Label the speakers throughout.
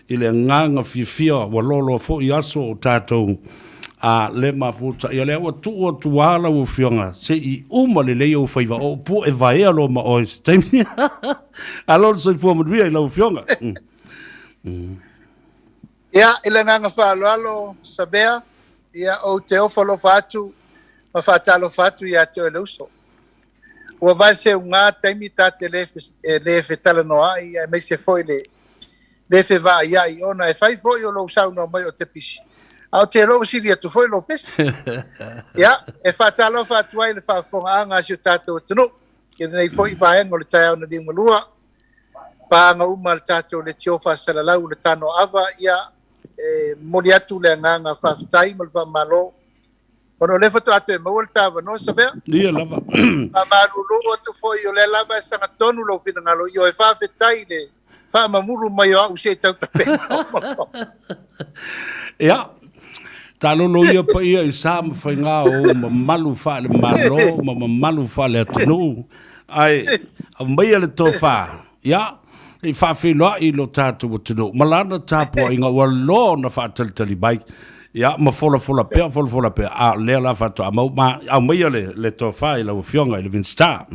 Speaker 1: I le agaga fiafia ua loaloa foi aso o tatou a le mafuta. Ia lea ua tuu atu lava lau Afioga se i uma lelei ou faiva o upu e vaea loa ma oe i se taimi. Alo le soifua manuia i lau Afioga.
Speaker 2: Ia, i le agaga faaaloalo Savea, ia ou te ofo alofa atu ma faatalofa atu ia te oe le uso. Ua vaeseuga taimi ta te le, e le fetalanoaai aemaise foi le le fevaaiai ona e fai foi o lou saunoa mai o te pisi, a o te lou sili atu foi lou pisi. Ia, e faatalofa atu ai le faafofogaaga a si o tatou atunuu i lenei foi vaega o le taeao na liugalua, paaga uma a le tatou leitio faasalalau o le Tanoava, ia, e momoli atu le agaga faafetai ma le faamalo ona o lea faatoa toe maua le ta avanoa Savea.
Speaker 1: Ia lava.
Speaker 2: Faamalulu atu foi o lea lava e sagatonu lou finagalo, ioe, faafetai i le faamamulu mai o au se i tautapena.
Speaker 1: Ia, taalolo ia paia i sa ma faiga o ou mamalu faale-Malo ma mamalu faale-atunuu, ae aumaia le tofa, ia, se i faafeiloai i lo tatou atunuu ma lana tapuaiga ua loa ona faatalitali mai, ia, ma folafola pea, folafola pea, a o lea la faatoa mau, ma aumaia le tofa i lau Afioga i le Minisita.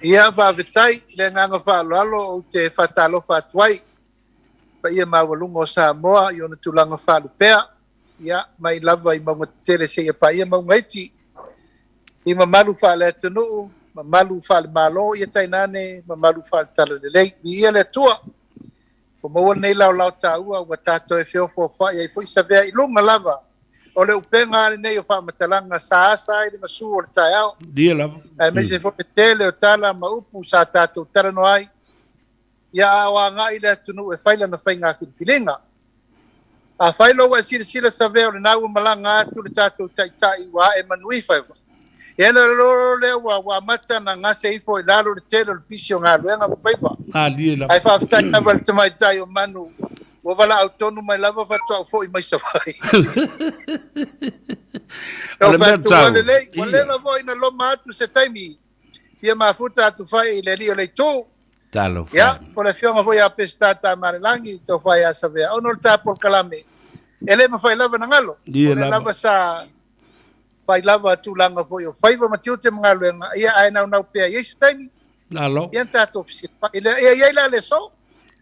Speaker 2: Ia, faafetai i le agaga faaaloalo ou te faatalofa atu ai i le paia maualuga o Samoa i ona tulaga faalupea, ia, mai lava i mauga tetele seia paia mauga iti, i mamalu faale-atunuu, mamalu faale-Malo, ia tainane mamalu faale-Talalelei. Viia le Atua, ua maua lenei laolao taua ua tatou e feofoofoai ai foi Savea i luga lava o le upega lenei o faamatalaga sa asa ai le gasu o le taeao.
Speaker 1: Ia lava.
Speaker 2: Aemaise foi le tele o tala ma upu sa tatou talanoa ai, ia a o agai le atunuu e fai lana faiga filifiliga. Afai loa ua e silasila Savea o lena ua malaga atu le tatou taitai ua ae manuifa Ia ona loa lea ua amata ona gase ifo i lalo le tele o le pisi o galuega ma faiva.
Speaker 1: Malie
Speaker 2: lava. Ae faafetai lava i le tamaitai o Manu ua valaau tonu mai lava faatoa ou foi mai Savaii.
Speaker 1: O le mea tau.
Speaker 2: Lelei, ua leva foi na loma atu se taimi fia mafuta atu fai i le alii o le itu.
Speaker 1: Talofa.
Speaker 2: Ia, po o le afioga foi ia Peseta Tamalelagi, tofa ia Savea, ona o le ta polokalame, e le mafai lava ona galo.
Speaker 1: Ia
Speaker 2: O lea
Speaker 1: lava.
Speaker 2: lava sa fai lava tulaga foi o faiva ma tiute ma galuega, ia ae naunau pea i ai se taimi,
Speaker 1: Malo.
Speaker 2: ia na tatou fesilafai lea. Ia i ai la le aso.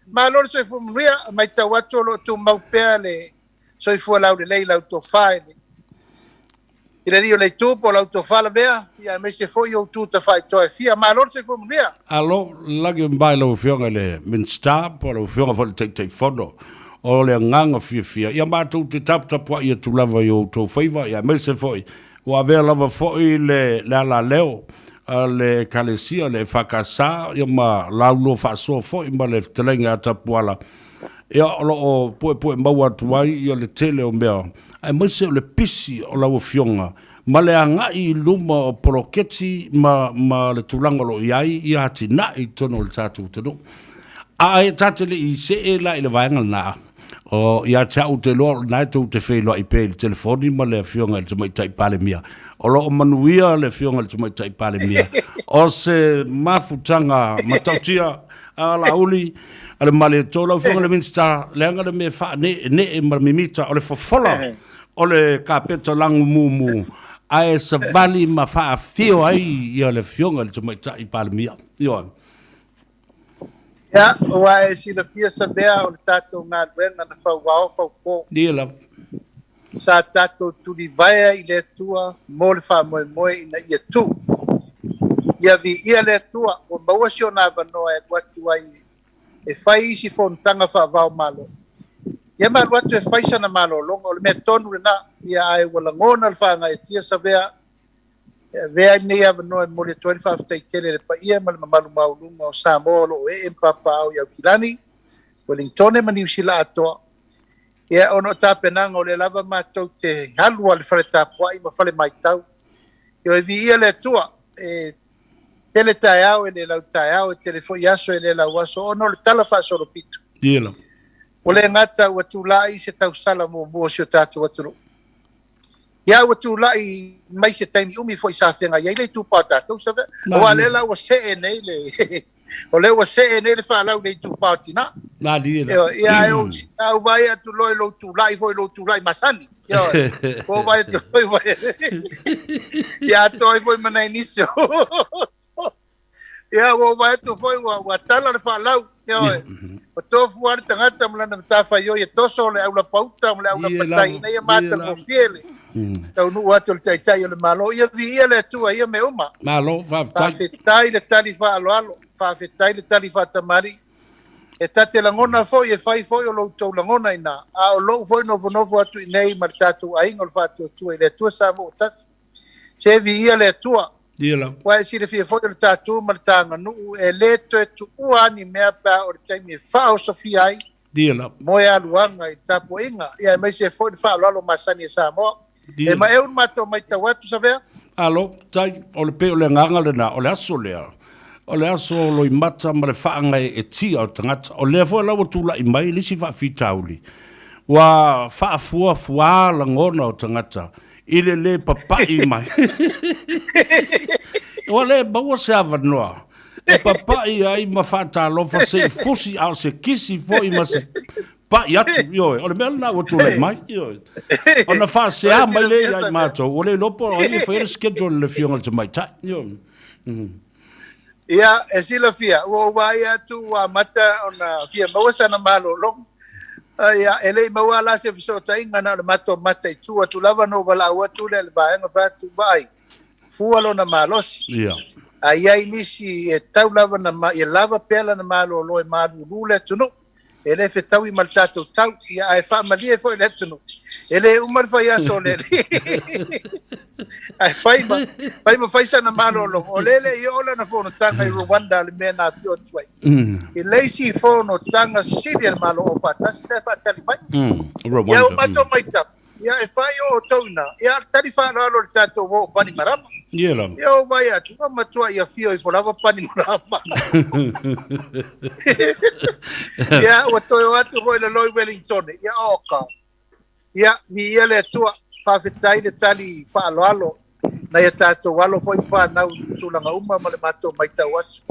Speaker 2: Malo le soifua manuia, matau atu o lo o tumau pea le soifua laulelei i lau tofa i le i le alii o le itu po o lau tofa lavea, ia aemaise foi ou tu tafaitoa e fia. Malo le soifua manuia.
Speaker 1: Alo, lagi mai lau Afioga i le Minisita po o lau Afioga foi i le Taitaifono. O le agaga fiafia, ia matou te taputapuai atu lava i o outou faiva, ia aemaise foi ua avea lava foi le, le alaleo a le Ekalesia, le EFKS, ia ma laulua faasoa foi ma le fetalaiga ia Tapuala, ia o lo o puepue maua atu ai ia le tele o mea, aemaise o le pisi o lau Afioga ma le agai i luma o poloketi ma, ma le tulaga o lo o i ai ia atinae i totonu o le tatou atunuu. Ae ta te le i see la i le vaega lena, o ia te au ou te iloa o lena e tou te feiloai pea i le telefoni ma le Afioga i le Tamaitai Palemia. O lo o manuia le Afioga i le Tamaitai Palemia. O se mafutaga matautia a Laauli a le Malietoa, lau Afioga i le Minisita, leaga le mea e faaneenee ma mimita o le fofola o le kapeta lagumumu ae savali ma faafio ai ia le Afioga i le Tamaitai Palemia. Ioe.
Speaker 2: Ia, ua e silafia Savea o le tatou galuega na fau ao fau po.
Speaker 1: Ia lava.
Speaker 2: Sa tatou tulivaea i le Atua mo le faamoemoe ina ia tu. Ia viia le Atua ua maua si ona avanoa e alu atu ai e fai isi fonotaga faava-o-Malo. Ia ma alu atu e fai sana malologa, o le mea tonu lena. Ia ae ua lagona le faagaeetia Savea e avea ai lenei avanoa e momoli atu ai le faafetai tele i le paia ma le mamalu maualuga o Samoa o lo o ee ma papaaao i Aukilani, Welingtone ma Niu Sila atoa. Ia, ona o tapenaga o lea lava matou te alu a le fale tapuai ma fale maitau. Ioe, viia le Atua, e tele taeao e le lau taeao, e tele foi aso e le lau aso, ona o le tala faasolopito.
Speaker 1: Ia lava.
Speaker 2: Ua le gata ua tulai se tausala muamua o si o tatou atunuu. Ia ua tulai mai se taimi umi foi sa feagai ai le itupa o tatou, aua lea la ua see nei le O lea ua see nei le faalau i le itupa o tina.
Speaker 1: Malie la.
Speaker 2: Ia, ae ou, a ou vaai atu loa i lou tulai foi, lou tulai masani. Ioe. Ua ou vaai atu foi, vai. Ia atoa ai foi ma nai nisi o. Ia, ua ou vaai atu foi, ua, ua tala le faalau. Ioe. Ua tofu lava le tagata ma lana matafaioi e toso le aulapauta ma le aulapatai ina ia matagofie le taunuu atu o le Taitai o le Malo. Ia viia le Atua i ia mea uma.
Speaker 1: Malo, faafetai.
Speaker 2: Faafetai le tali faaaloalo, faafetai le tali faatamalii. E ta te lagona foi e fai foi o lo outou lagona i ina, a o lou foi nofonofo atu i inei ma le tatou aiga o le Faatuatua i le Atua Samoa ua tasi. Se viia le Atua.
Speaker 1: Ia lava.
Speaker 2: Ua e silafia foi o le ta tu ma le ta aganuu e le toe tuua lava ni mea pe a oo i le taimi e faaosofia ai
Speaker 1: Ia lava.
Speaker 2: moealuaga i le tapuaiga, ia aemaise foi le faaaloalo masani a Samoa.
Speaker 1: Ia
Speaker 2: E maeu le matou matau atu, Savea.
Speaker 1: Alo, tai, o le pei o le agaga lena, o le aso lea, o le aso o loimata ma le faagaeetia o tagata. O lea foi la ua tulai mai le isi faafitauli, ua faafuafuā lagona o tagata i le lē papaʻi mai. Ua le maua se avanoa e papaʻi ai ma faatalofa se i fusi a o se kisi foi ma se paʻi atu. Ioe, o le mea lena ua tulai mai. Ioe. Ona faasea mai lea ia i matou, ua le iloa po o ai e faia le schedule e le Afioga i le Tamaitai. Ioe.
Speaker 2: Ia, e silafia, ua ou vaai atu ua amata ona fia maua sana malologa. Ia, e le i maua la se fesootaiga na o le matou mataitu atu lava na ou valaau atu lea i le vaega fai atu, vaai, fua lona malosi.
Speaker 1: Ia.
Speaker 2: A i ai nisi e tau lava na, ia lava pea lana malolo e malulu le atunuu. E le fetaui ma le tatou tau, ia, ae faamalie foi le atunuu. E le uma le faiaso o le alii. Ae fai ma, fai ma fai sana malologa. O lea e le i oo lana fonotaga i Rwanda le mea na afio atu ai. I le isi fonotaga sili a le Malo Aufaatasi la e faatali mai.
Speaker 1: Rwanda.
Speaker 2: Ia, ua matou matau, Ia, e fai o outou ina. Ia, tali faaaloalo i le tatou o o Panimarama.
Speaker 1: Ia lava.
Speaker 2: Ia, ou vaai atu, ua matuai afio ifo lava Panimarama. Ia, ua toe o atu foi le loi Wellingtone. Ia, oka. Ia, viia le Atua. Faafetai le tali faaaloalo nai a tatou alo foi ma fanau i tulaga uma ma le matou matau atu.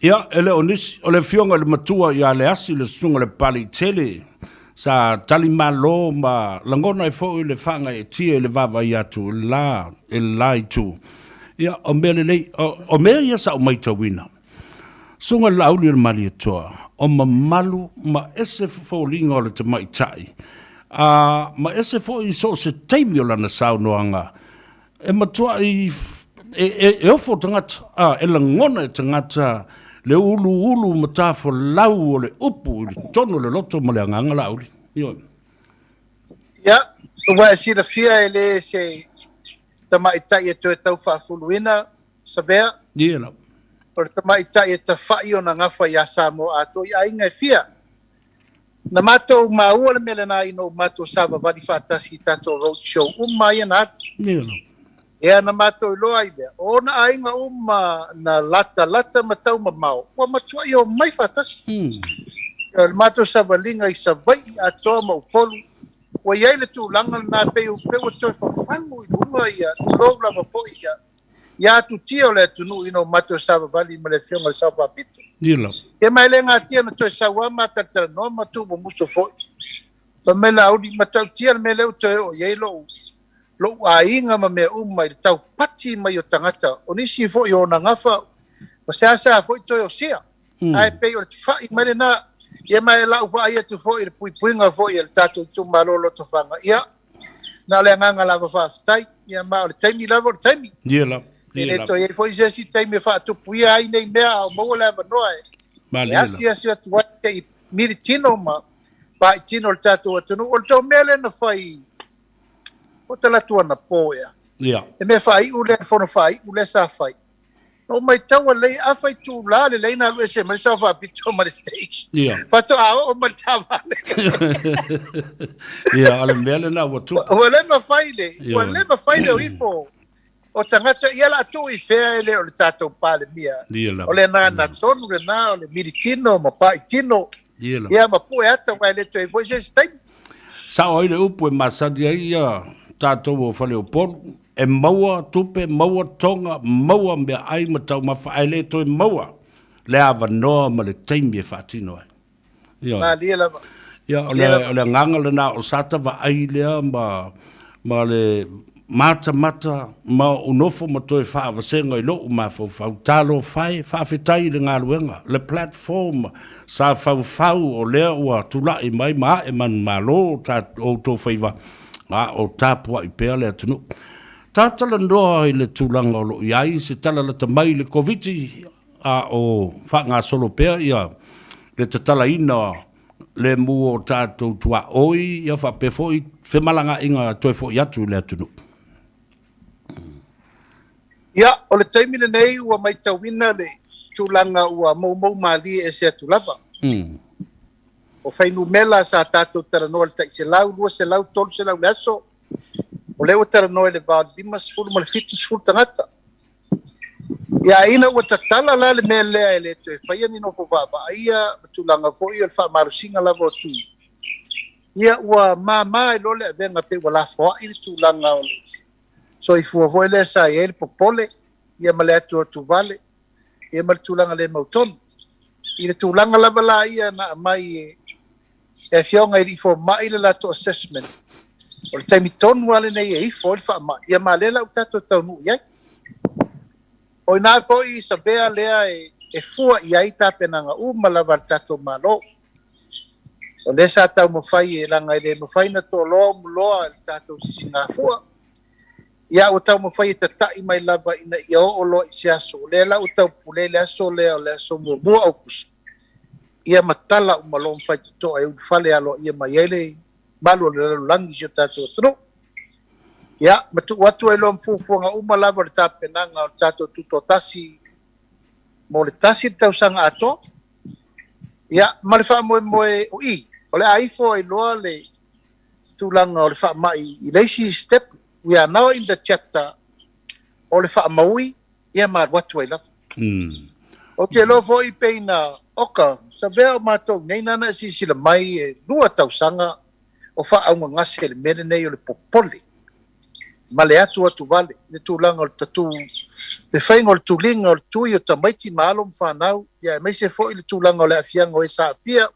Speaker 1: Ia, e le o nisi, o le afioga i le matua ia Leasi, le susuga i le Papaliitele, sa tali malo ma lagona ai foi le faagaeetia i le vaavaai atu i le la, i le la itu. Ia, o mea lelei, o, o mea ia sa ou matauina, susuga i le Laauli o le Malietoa, o mamalu ma ese foliga o le tamaitai, a, ma ese foi i so o se taimi o lana saunoaga, E matuai e ofo tagata, a, e lagona e tagata le uluulu matafolau o le upu i le tonu o le loto ma le agaga Laauli. Ioe.
Speaker 2: Ia, ua e silafia e le se tamaitai e toe tau faafuluina, Savea.
Speaker 1: Ia lava.
Speaker 2: O le tamaitai e tafai ona gafa ia Samoa atoa i aiga e fia. Na matou maua le mea lena ina ua matou savavali faatasi i tatou road show uma ia na alu.
Speaker 1: Ia lava.
Speaker 2: Ia na matou iloa ai lea, o ona aiga uma na latalata ma taumamao, ua matuai omai faatasi. O le matou savaliga i Savaii atoa ma Upolu, ua i ai le tulaga lena pei ua toe fafagu i luga ia, tulou lava foi ia, ia atutia o le atunuu ina ua matou savavali ma le Afioga i le Sao Faapito.
Speaker 1: Ia lava.
Speaker 2: Ia ma e le natia na toe sau lava ma talatalanoa ma tuumumusu foi. Fai mai Laauli, matautia le mea lea ua toe oo i ai lou, lou aiga ma mea uma i le taupati mai o tagata, o nisi foi o ona gafa, ua seasea foi toe osia. Ae pei o le tafai mai lena. Ia ma e lau vaai atu foi i le puipuiga foi a le tatou itumalo o Lotofaga, ia, na o le agaga lava faafetai, ia ma o le taimi lava o le taimi.
Speaker 1: Ia lava,
Speaker 2: E le toe i ai foi se isi taimi e faatupuia ai nei mea, a o maua le avanoa e asiasi atu ai se i mili tino ma pa'i tino le tatou atunuu. O le tou mea lea na fai, o talaatu anapo ea.
Speaker 1: Ia.
Speaker 2: Le mea faaiu lea, le fono faaiu lea sa fai. Na ou maitaua lelei, afa itula lelei na alu ese mai le Sao Faapito ma le stage.
Speaker 1: Ia.
Speaker 2: Faatoa oo mai le taavale.
Speaker 1: Ia, o le mea lena ua tupu.
Speaker 2: Ua le mafai le, ua le mafai le o ifo o tagata, ia o le a tuu i fea e le o le tatou Palemia.
Speaker 1: Ia lava.
Speaker 2: O le agaga tonu lena, o le mili tino ma pa'i tino.
Speaker 1: Ia lava.
Speaker 2: Ia ma pue ata, aua e le toe i ai foi se isi taimi.
Speaker 1: Sao ai le upu e masani ai ia tatou o Faleupolu, E maua tupe, maua toga, maua meaai ma taumafa ae le toe maua le avanoa ma le taimi e faatino ai. Ioe.
Speaker 2: Malie lava.
Speaker 1: Ia, o le, o le agaga lena o sa ta vaai lea ma, ma le matamata ma ou nofo ma toe faavasega i lou mafaufau. Talofa e, faafetai i le galuega, le platform sa faufau o lea ua tulai mai ma ae manumalo ta outou faiva, a o tapuai pea le atunuu. Ta talanoa i le tulaga o lo o i ai se tala lata mai i le Koviti, a o faagasolo pea ia le tatalaina le mu o tatou tuaoi ia faapea foi femalagaaiga toe foi atu i le atunuu.
Speaker 2: Ia, o le taimi lenei ua matauina le tulaga ua moumou malie ese atu lava. O fuainumera sa tatou talanoa i le tai 100, 200, 300 i le aso, o lea ua talanoa i le va o le 50 ma le 70 tagata. Ia, ina ua tatala la le mea lea e le toe faia ni nofo vaavaaia ma tulaga foi o le faamalosiga lava o tui, ia ua mama ai loa le avega pei ua lafoai le tulaga o le soifua foi lea sa i ai le popole ia ma le atuatuvale ia ma le tulaga le mautonu. I le tulaga lava la ia na aumai e e Afioga i alii fomai le latou assessment, o le taimi tonu lava lenei e ifo ai le faamai, ia ma lea la ua tatou taunuu i ai. O i ina foi i Savea lea e fua i ai tapenaga uma lava a le tatou Malo. O lea sa taumafai e leaga e le mafai ona toloa umuloa i le tatou sisigafua, ia ua taumafai e tatai mai lava ina ia oo loa i se aso. O lea la ua taupule le aso lea o le aso 1 o Aukuso, ia ma tala uma loa ma faitotoa e ulufale aloaia mai ai le malu o le lalolagi i si o tatou atunuu. Ia, ma tuu atu ai loa ma fuafuaga uma lava o le tapenaga o le tatou tutoatasi mo le tasi le tausaga atoa. Ia, ma le faamoemoe o i, o le a ifo ai loa le tulaga o le faamai i le isi step. We are now in the chapter o le faamaui ia ma alu atu ai lava. Ou te iloa foi pei na oka Savea o matou nei nana e silasila mai e 2 tausaga o faaaaugagase le mea lenei o le popole ma le atuatuvale i le tulaga o le tatu, le faiga o le tuliga o le tui o tamaiti ma alo ma fanau, ia aemaise foi le tulaga o le aafiaga o e sa aafia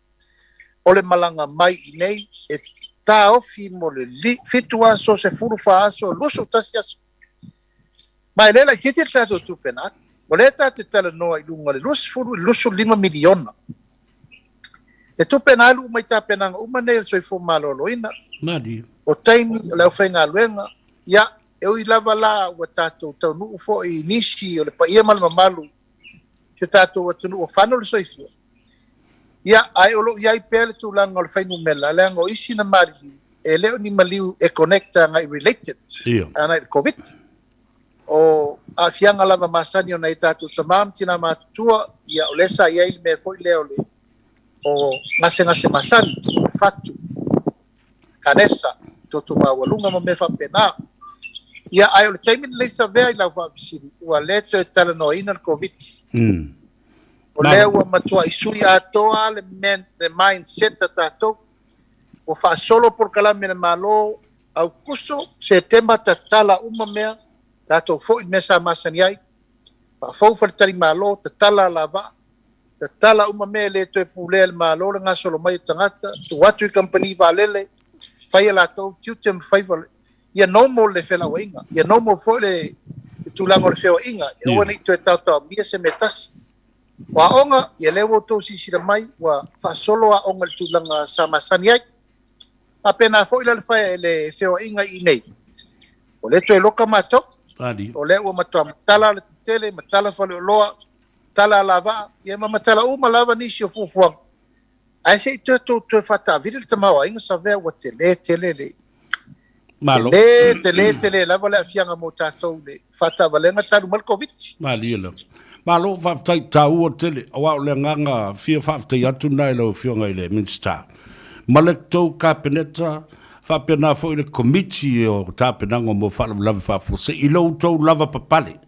Speaker 2: o le malaga mai i nei e taofi mo le 7 aso, 14 aso, 21 aso. Ma e le laitiiti le tatou tupe na alu. O lea tatou te talanoa i luga o le 20 i le 25 miliona. Le tupe na alu uma i tapenaga uma nei a le Soifua Maloloina.
Speaker 1: Malie.
Speaker 2: O taimi o le aufaigaluega, ia, e ui lava la ua tatou taunuu foi i nisi o le paia ma le mamalu si o tatou atunuu ua fano le soifua, ia, ae o lo o i ai pea le tulaga o le fuainumera, leaga o isi na maliliu, e le o ni maliu e connect agai related agai i le Koviti. O aafiaga lava masani o nai o tatou tama ma tina matutua, ia o lea sa i ai le mea foi lea o le o gasegase masani, fatu, kanesa, toto maualuga ma mea faapena. Ia, ae o le taimi lenei Savea i lau faafesili, ua le toe talanoaina le Koviti. O lea ua matuai sui atoa le mindset a tatou. Ua faasolo polokalame a le Malo, Aukuso, Setema tatala uma mea, tatou foi i le mea sa masani ai, faafou faletalimalo, tatala alavaa, tatala uma mea e le toe pulea e le Malo le gasolo mai o tagata, tuu atu i kamupani vaalele, fai a latou tiute ma faiva, ia normal le felauaiga, ia normal foi le tulaga o le feoaiga, ia aua ne i toe taotaomia se mea tasi. O aoga, ia lea ua outou silasila mai, ua faasolo aoga i le tulaga sa masani ai. Faapena foi la le feoaiga i inei, ua le toe loka matou, o lea ua matua matala alatetele, matala faleoloa, matala alavaa, ia ma matala uma lava nisi o fuafuaga, ae se i toe tou toe faataavili le tamaoaiga Savea ua tele tele le
Speaker 1: Malo.
Speaker 2: Tele tele tele lava le aafiaga mo tatou i le faataavalega talu mai le Koviti.
Speaker 1: Malie lava. Malo, faafetai, taua tele, aua o le agaga fia faafetai atu lena i lau Afioga i le Minisita ma le tou Kapeneta, faapena foi le Komiti o Tapenaga mo Faalavelave Faafuasei i lo outou lavapapale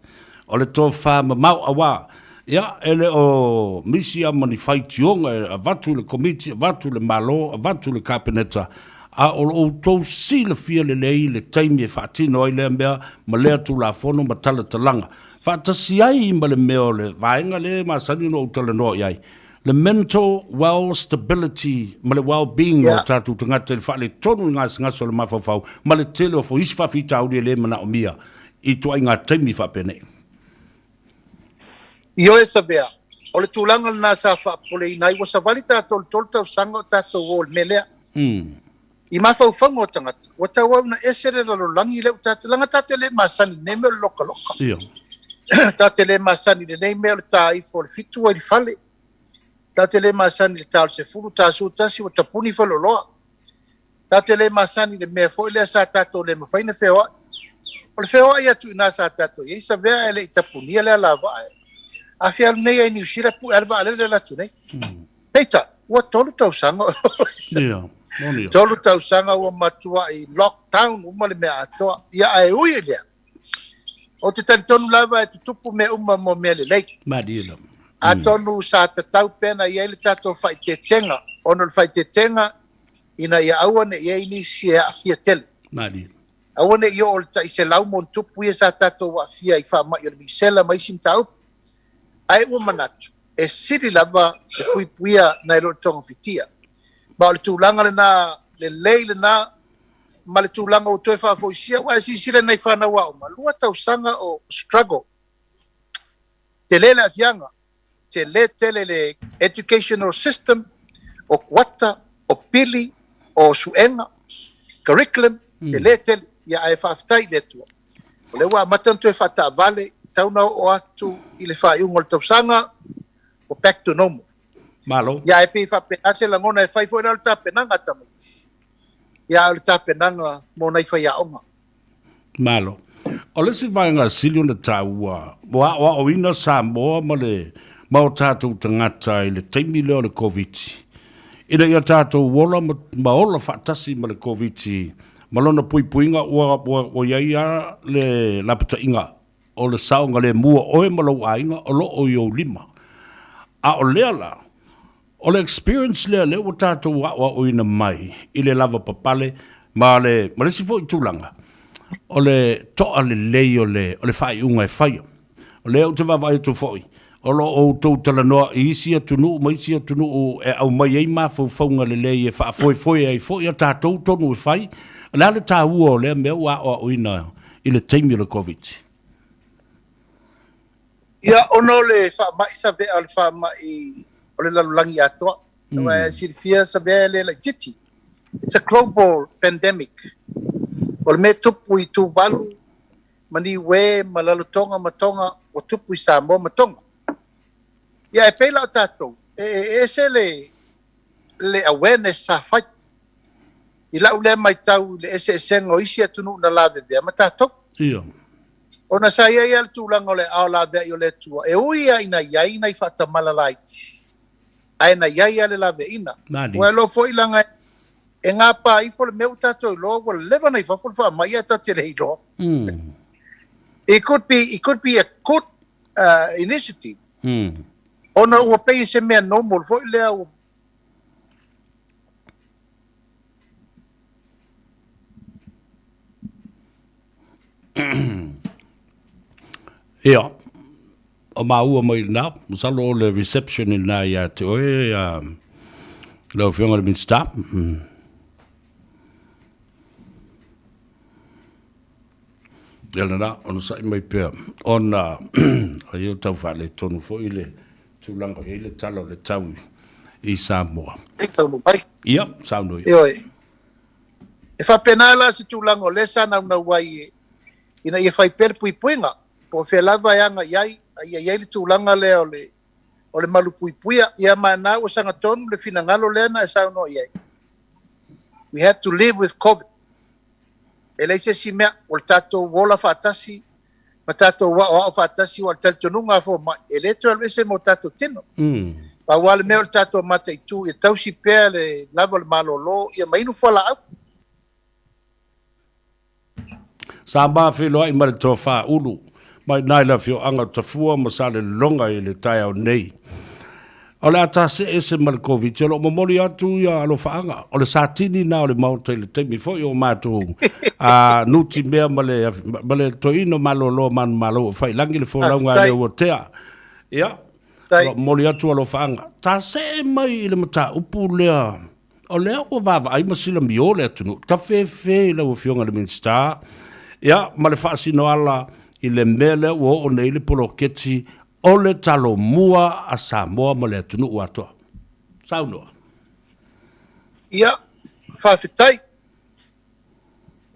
Speaker 1: o le tofa mamao, aua ia e le o misi lava ma ni faitioga e avatu i le Komiti, avatu i le Malo, avatu i le Kapeneta, a o lo outou silafia lelei le taimi e faatino ai lea mea ma lea Tulafono ma talatalaga. Faatasi ai ma le mea o le vaega lea e masani ona ou talanoa i ai, le mental well stability ma le well being o tatou tagata i le faaletonu i gasegase o le mafaufau ma le tele o isi faafitauli e le manaomia i ituaiga taimi faapenei.
Speaker 2: Ioe Savea, o le tulaga lena sa faapopoleina ai, ua savali tatou i le 3 tausaga o tatou o i le mea lea. I mafaufauga o tagata, ua tauau ina ese le lalolagi lea ua tatou, leaga tatou te le masani i lenei mea o le lokaloka. Tatou te le masani i lenei mea o le ta ifo o le 7 ua i le fale. Tatou te le masani i le ta o le 10, ta 11 ua tapuni faleoloa. Tatou te le masani i le mea foi lea sa tatou le mafai ona feoai. O le feoai atu i ina sa tatou i ai, Savea ae le i tapunia le alavaa. A fia alu nei ai i Niu Sila, pue lava le vaalele e alu atu nei. Peitai, ua 3 tausaga o 3 tausaga ua matuai lockdown uma le mea atoa. Ia ae ui i lea, ou te talitonu lava e tutupu mea uma mo mea lelei.
Speaker 1: Malie lava.
Speaker 2: Atonu sa tatau pea ona i ai le tatou faaeteetega, ona o le faaeteetega ina ia aua ne i i ai nisi e aafia tele.
Speaker 1: Malie.
Speaker 2: Aua ne i oo i le tai 100 ma ona tupu ia sa tatou aafia i faamai o le misela ma isi mataupu. Ae ua manatu, e sili lava le puipuia nai lo le togafitia. Ma o le tulaga lena lelei lena ma le tulaga ua toe faafoisia, aua e silasila i nai fanau aoga, 2 tausaga o struggle. Tele le aafiaga, tele tele le educational system, o kuata, o pili, o suega, curriculum, tele tele. Ia ae faafetai i le Atua, o lea ua amata ona toe faataavale, e tatau ona oo atu i le faaiuga o le tausaga, ua back to normal.
Speaker 1: Malo.
Speaker 2: Ia ae pei e faapena se lagona, e fai foi la o le tapenaga a tamaiti, ia a o le tapenaga mo nai faiaoga.
Speaker 1: Malo. O le isi vaega sili ona taua, ua aoaoina Samoa ma le ma o tatou tagata i le taimi lea o le Koviti, ina ia tatou ola ma, ma ola faatasi ma le Koviti ma lona puipuiga, ua, ua, ua i ai lava le lapataiga o le saogalemu o oe ma lou aiga o lo o i ou lima. A o lea la, O le experience lea lea ua tatou aoaoina mai i le lavapapale ma le, ma le isi foi tulaga, o le toa lelei o le, o le faaiuga e faia. O lea ou te vaavaai atu foi, o lo o outou talanoa i isi atunuu ma isi atunuu e aumai ai mafaufauga lelei e faafoefoe ai foi a tatou tonu e fai. O le a le taua o lea mea ua aoaoina i le taimi o le Koviti?
Speaker 2: Ia, ona o le faamai Savea o le faamai o le lalolagi atoa. Aua e silafia Savea e le laitiiti. It's a global pandemic. O le mea e tupu i Tuvalu ma Niue ma Lalotoga ma Tonga, ua tupu i Samoa ma Tonga. Ia, e pei la o tatou, e ese le le awareness sa fai. I lau lea matau i le eseesega o isi atunuu na lavevea ma tatou.
Speaker 1: Ia.
Speaker 2: Ona sa i ai lava le tulaga o le aao laveai o le Atua, e ui lava ina i ai nai faatamala laiti, ae na i ai lava le laveaiina. Ua iloa foi leaga e gapa ifo le mea ua tatou iloa ua leva ona i fafo le faamai ae tatou te le iloa. It could be, it could be a good initiative. Ona ua pei se mea normal foi lea ua
Speaker 1: Ia, o maua mai i ina, masalo o le reception i ina ia te oe, lau Afioga i le Minisita. Ia lena, onosai mai pea, ona ai o tau faaletonu foi le tulaga o i ai le tala o le tau i Samoa.
Speaker 2: Taunuu mai.
Speaker 1: Ia, saunoa ia.
Speaker 2: Ioe. E faapena la se tulaga o lea sa naunau ai ina ia fai pea le puipuiga, po o fea lava e agai ai, a ia i ai le tulaga lea o le, o le malupuipuia. Ia ma na ua sagatonu le finagalo lea na e saunoa i ai. We have to live with Covid. E leai se isi mea, o le tatou ola faatasi ma tatou aoao faatasi, aua o le talitonuga a fomai, e le toe alu ese ma o tatou tino. Pau lava le mea o le tatou mataitu, ia tausi pea le lava o le malolo, ia ma inu fualaau.
Speaker 1: Sa ma feiloai ma le tofa Ulu mai i ina i le afioaga o Tafua ma Salelologa i le taeao nei. O le a ta see ese ma le Koviti, o lo o momoli atu ia alofaaga, o le satini na o le Maota i le taimi foi o matou a nutimea ma le, ma le toeaina malolo manumalo o Faiilagi le folauga a lea ua tea. Ia, o lo o momoli atu alofaaga. Ta see mai i le mataupu lea, o lea ua vaavaai ma silamio le atunuu, tafefe i lau Afioga i le Minisita, ia, ma le faasinoala i le mea lea ua oo nei le poloketi o le Talomua a Samoa ma le atunuu atoa. Saunoa.
Speaker 2: Ia, faafetai.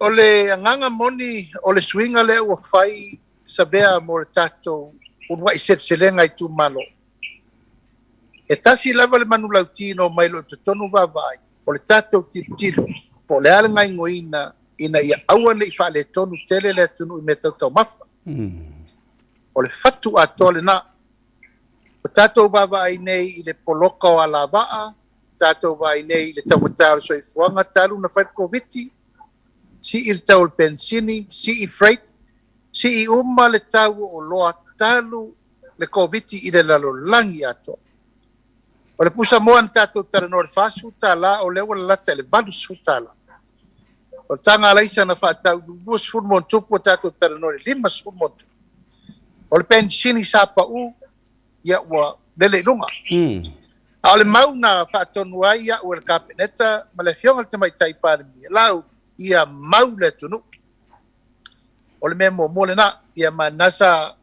Speaker 2: O le agaga moni o le suiga lea ua fai Savea mo le tatou uluai seleselega itumalo, e tasi lava le manulauti na omai loa i totonu vaavaai, o le tatou tilotilo po o le a le gaoioiina ina ia aua ne i faaletonu tele le atunuu i mea tau taumafa. O le fatu atoa lena. Ua tatou vaavaai nei i le poloka o alavaa, tatou vaai nei i le taugata o le soifuaga talu ona fai le Koviti, sii le tau o le penisini, sii freight, sii uma le tau o oloa talu le Koviti i le lalolagi atoa. O le pusamoa na tatou talanoa i le $40, o lea ua lalata i le $80. O le taga alaisa na faatau i le 20 ma ono tupu, ua tatou talanoa i le 50 ma ono tupu. O le penisini sa pau, ia ua lele i luga. A o le mau na faatonu ai au e le Kapeneta ma le Afioga i le Tamaitai Palemia, Laauli, ia mau le atunuu. O le mea muamua lena. Ia ma lena sa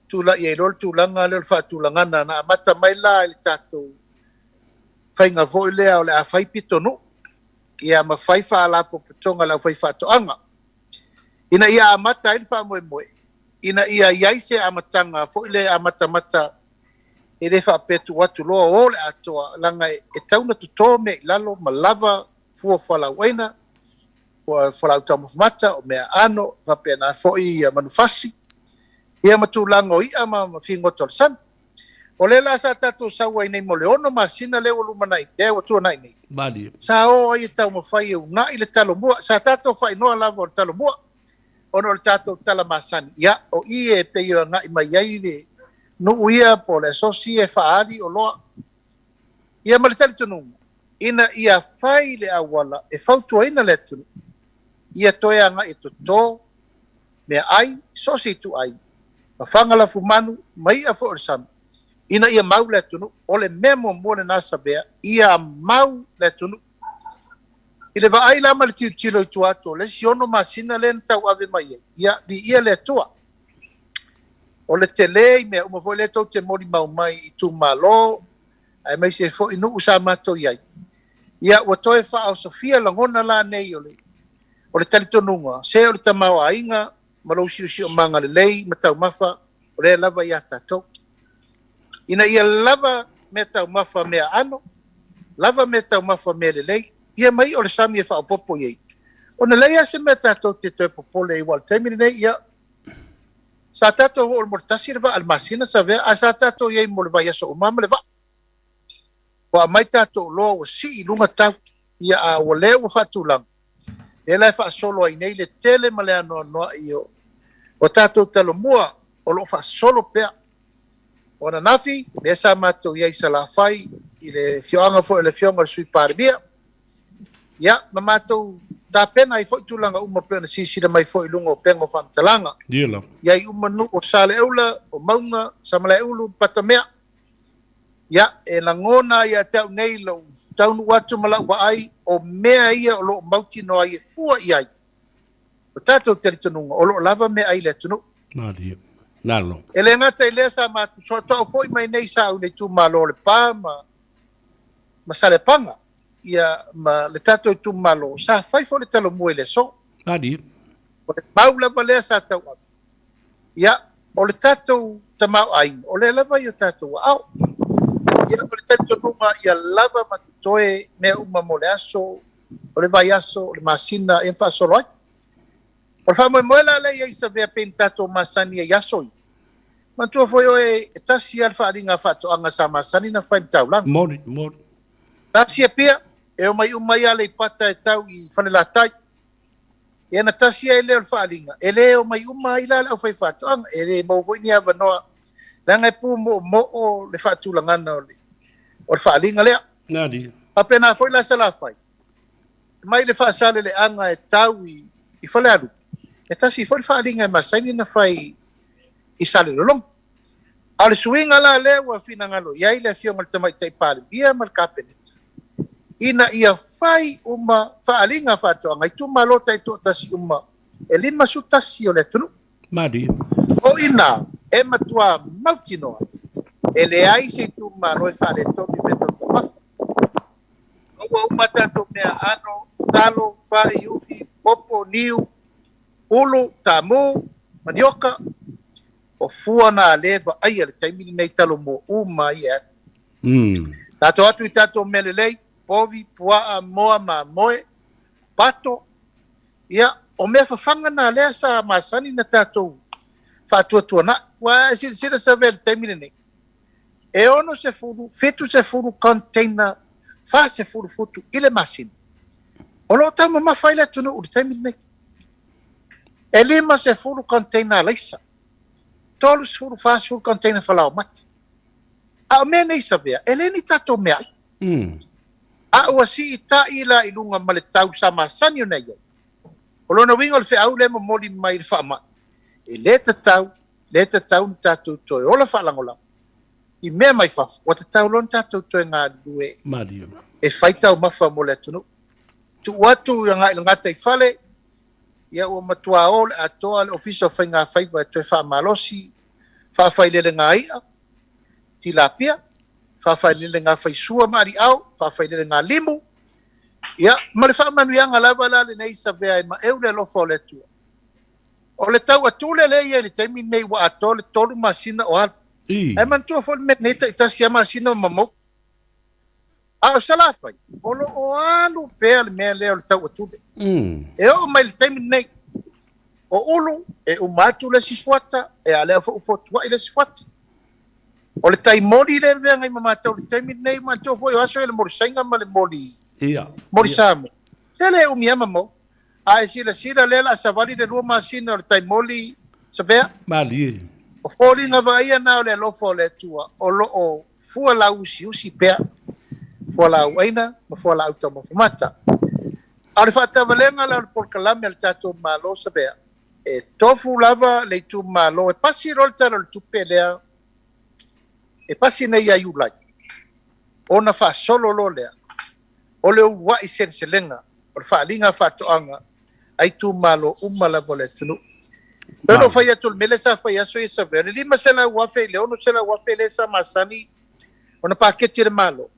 Speaker 2: tulai ai loa le tulaga lea o le faatulagana na amata mai la i le tatou faiga foi lea o le a fai pitonuu, ia ma fai faalapotopotoga a le aufaifaatoaga ina ia amata ai le faamoemoe, ina ia i ai se amataga foi lea e amatamata, e le faapea tuu atu loa o le atoa, leaga e tatau ona toto mea i lalo ma lava fua o fualaauaina, fualaau taumafa mata, o mea aano, faapena foi manufasi, ia ma tulaga o i'a ma figota o le sami. O lea la sa tatou sau ai nei mo le 6 masina lea ua lumanai, lea ua tuanai nei.
Speaker 1: Malie.
Speaker 2: Sa o ai e taumafai e uunai le Talomua. Sa tatou faaigoa lava o le Talomua ona o le tatou tala masani. Ia, o i e pei e agai mai ai le nuu ia po o le asosi e faaali oloa. Ia ma le talitonuga, ina ia fai le auala e fautuaina le atunuu, ia toe agai e toto meaai, so o se ituai, ma faga lafumanu, ma i'a foi o le sami, ina ia mau le atunuu. O le mea muamua lena Savea, ia mau le atunuu. I le vaai la ma le tilotilo i tua atu o le isi 6 masina lea na tauave mai ai, ia, viia le Atua. O le tele i mea uma foi lea tou te molimau mai i itumalo, aemaise foi nuu sa matou i ai. Ia, ua toe faaosofia lagona la nei o le O le talitonuga, se o le tamaoaiga ma lou siosiomaga lelei ma taumafa o lea lava ia tatou. Ina ia lava mea taumafa mea aano, lava mea taumafa mea lelei, ia ma i'a o le sami e faaopoopo i ai. Ona leai lava se mea tatou te toe popole ai aua o le taimi lenei, ia, sa tatou oo mo le tasi le vaa i le masina Savea, ae sa tatou i ai mo le vaiaso uma ma le vaa. Ua aumai tatou oloa ua sii i luga tau, ia a ua lea ua faatulaga, lea la e faasolo ai nei le tele ma le anoanoai o tatou Talomua o lo o faasolo pea. O ananafi, lea sa matou i ai i Salafai i le afioaga foi o le Afioga i le Sui Palemia, ia, ma matou tapena ai foi tulaga uma pei ona silasila mai foi i luga o upega o faamatalaga. I ai uma nuu o Saleaula, o Mauga, Samalaeulu, Patamea. Ia, e lagona ia te au nei lou taunuu atu ma lau vaai, o mea ia o lo o mautinoa ai e fua i ai lo tatou talitonuga o lo o lava meaai i le atunuu.
Speaker 1: Malie. Nalo.
Speaker 2: E le gata i lea sa matou soatau foi mai nei sa au i le itumalo o Lepa ma ma Saleapaga, ia ma le tatou itumalo, sa fai foi le Talomua i le aso.
Speaker 1: Malie.
Speaker 2: O le mau lava lea sa tauave. Ia, o le tatou tamaoaiga, o lea lava i o tatou aao. Ia, o le talitonuga ia lava ma totoe mea uma mo le aso, o le vaiaso, o le masina, ia ma faasolo ai. O le faamoemoe la lea i ai Savea pei ona tatou masani ai i aso ia. Manatua foi oe, e tasi lava le faaaliga a faatoaga sa masani ona fai i le taulaga.
Speaker 1: Moni, moni.
Speaker 2: Tasi Apia, e omai uma ai Aleipata e tau i Falelatai. Ia ona tasi ai lea o le faaaliga, e le omai uma ai la le aufaifaatoaga, e le maua foi ni avanoa, leaga e pumoomoo le faatulagana o le, O le faaaliga lea.
Speaker 1: Nani.
Speaker 2: Faapena foi la Salafai, mai le Faasaleleaga e tau i, i Falealupo, e tasi foi le faaaliga e masani ona fai i Salelologa. A o le suiga la lea ua finagalo i ai le Afioga i le Tamaitai Palemia ma le Kapeneta, ina ia fai uma faaaliga faatoaga i itumalo taitoatasi uma e 51 o le atunuu.
Speaker 1: Malie.
Speaker 2: O i ina e matua mautinoa e leai se itumalo e faaletonu i meataumafa. Ua uma tatou meaaano, talo, fai, ufi, popo, niu, ulu, tamu, manioka, o fua na lea e vaaia i le taimi lenei talomua uma ai e alu. Tatou atu i tatou mea lelei, povi, puaa, moa, mamoe, pato, ia, o mea fafaga na lea sa masani na tatou faatuatuanai. Ua e silasila Save i le taimi lenei, e 60, 70 container 40 futu i le masina o lo o taumamafa ai le atunuu i le taimi lenei. E 50 container alaisa, 30, 40 container falaoamata. A o mea nei Savea, e le ni tatou meaai. A ua siitai la i luga ma le tau sa masani ona i ai. O lona uiga o le feau lea e momoli mai i le faamai, e le tatau, le tatau ona tatou toe ola faalagolago i mea mai fafo, ua tatau loa ona tatou toe galulue e fai taumafa mo le atunuu. Tuu atu agai i le gataifale, ia ua matua o le atoa le Ofisa o Faigafaiva e toe faamalosi, faafailelega i'a, tilapia, faafailelega faisua ma aliao, faafailelega limu, ia, ma le faamanuiaga lava la lenei Savea e maeu le alofa o le Atua. O le tau atule lea e i ai i le taimi lenei ua atoa le tolu masina o alu. Ae manatua foi le mea lenei e taitasi lava masina ma maua. A o Salafai, o lo o alu pea le mea lea o le tau atule. E oo mai i le taimi lenei, o ulu, e uma atu le isi fuata, e a lea foi ua fotuai le isi fuata. O le tai moli lea e feagai ma matou i le taimi lenei, manatua foi o aso ia le moli Saina ma le moli, moli Samoa. Se le umi lava ma maua. A e silasila lea o le a savali le lua masina o le tai moli Savea.
Speaker 1: Malie.
Speaker 2: O foliga vaaia na o le alofa o le Atua o lo o fualaauusiusi pea, fualaauaina ma fualaau taumafa mata. A o le faatavalega la o le polokalame a le tatou Malo Savea, e tofu lava le itumalo e pasi loa le Tala o le Tupe lea e pasi nei ia Iulai, ona faasolo loa lea o le uluai seleselega o le faaaliga faatoaga a itumalo uma lava o le atunuu. E pei ona ou fai atu, o le mea lea sa fai aso ia Savea, o le $500,000 i le $600,000 lea sa masani ona paketi e le Malo,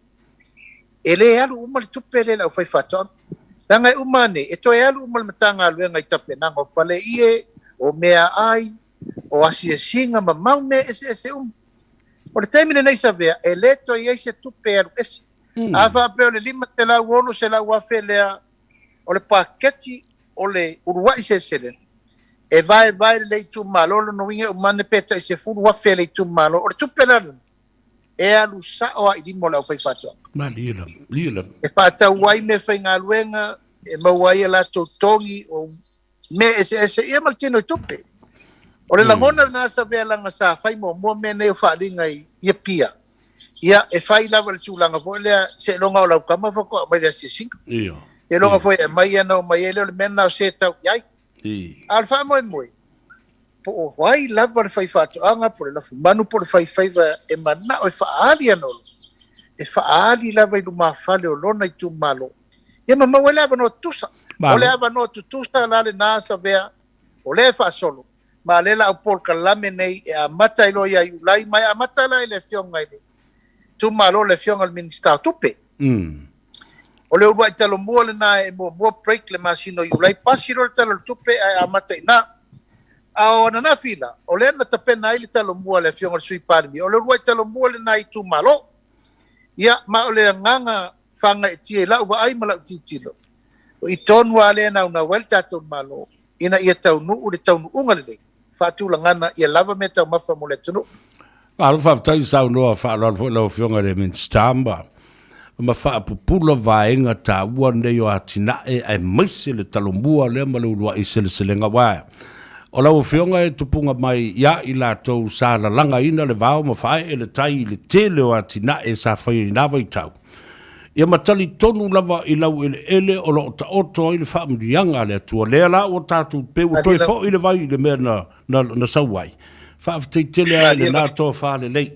Speaker 2: e le alu uma le tupe lea i le aufaifaatoaga. Leaga e uma ane, e toe alu uma le Matagaluega i tapenaga o faleie, o meaai, o asiasiga ma mau mea eseese uma. O le taimi lenei Savea, e le toe i ai se tupe e alu ese. A faapea o le $500, $600,000 lea o le paketi o le uluai seleselega, e vaevae lelei i itumalo, o lona uiga e uma ane pe tai $10,000 a le itumalo. O le tupe la lena, e alu sao lava i lima o le aufaifaatoaga.
Speaker 1: Malie lava, malie lava.
Speaker 2: E faatau ai meafaigaluega, e maua ai a latou togi, o mea eseese, ia ma le tino i tupe. O le lagona lena Savea leaga sa fai muamua mea nei o faaaliga i Apia, ia e fai lava i le tulaga foi lea seiloga o lau tama faatoa aumai le asiasiga. Seiloga foi e aumai ia ona omai ai lea o le mea lena o se tau i ai. A o le faamoemoe, po o ai lava le faifaatoaga po o le lafumanu po o le faifaiva e manao e faaali ana oloa, e faaali lava i lumafale o lona itumalo ia ma maua ai le avanoa tutusa. O le avanoa tutusa la lena Savea, o lea e faasolo, ma o lea la au polokalame nei e amata ai loa ia Iulai, ma e amata la i le Afioga i le itumalo, le Afioga i le Minisita o Tupe. O le uluai talomua lena e muamua break le masina o Iulai, pasi loa le Tala o le Tupe ae amata i ina. A o ananafi la, o lea na tapena ai le talomua a le Afioga i le Sui Palemia, o le uluai talomua lena i itumalo. Ia, ma o le agaga faagaeetia i lau vaai ma lau tilotilo, o i tonu lava lea e naunau ai le tatou Malo ina ia taunuu le taunuuga lelei, faatulagana ia lava meataumafa mo le atunuu.
Speaker 1: Malo faafetai saunoa faaaloalo foi lau Afioga i le Minisita ma ma faapupula vaega taua nei o atinae aemaise le Talomua lea ma le uluai seleselega aua O lau Afioga e tupuga mai ia i latou sa lalagaina le vao ma faaee le tai i le tele o atinae sa faia i na vaitau, ia ma talitonu lava i laueleele o lo o taoto ai le faamanuiaga a le Atua. Lea la ua tatou pei ua toe foi le vai i le mea na, na, na sau ai. Faafetai tele lava i lena tofa lelei.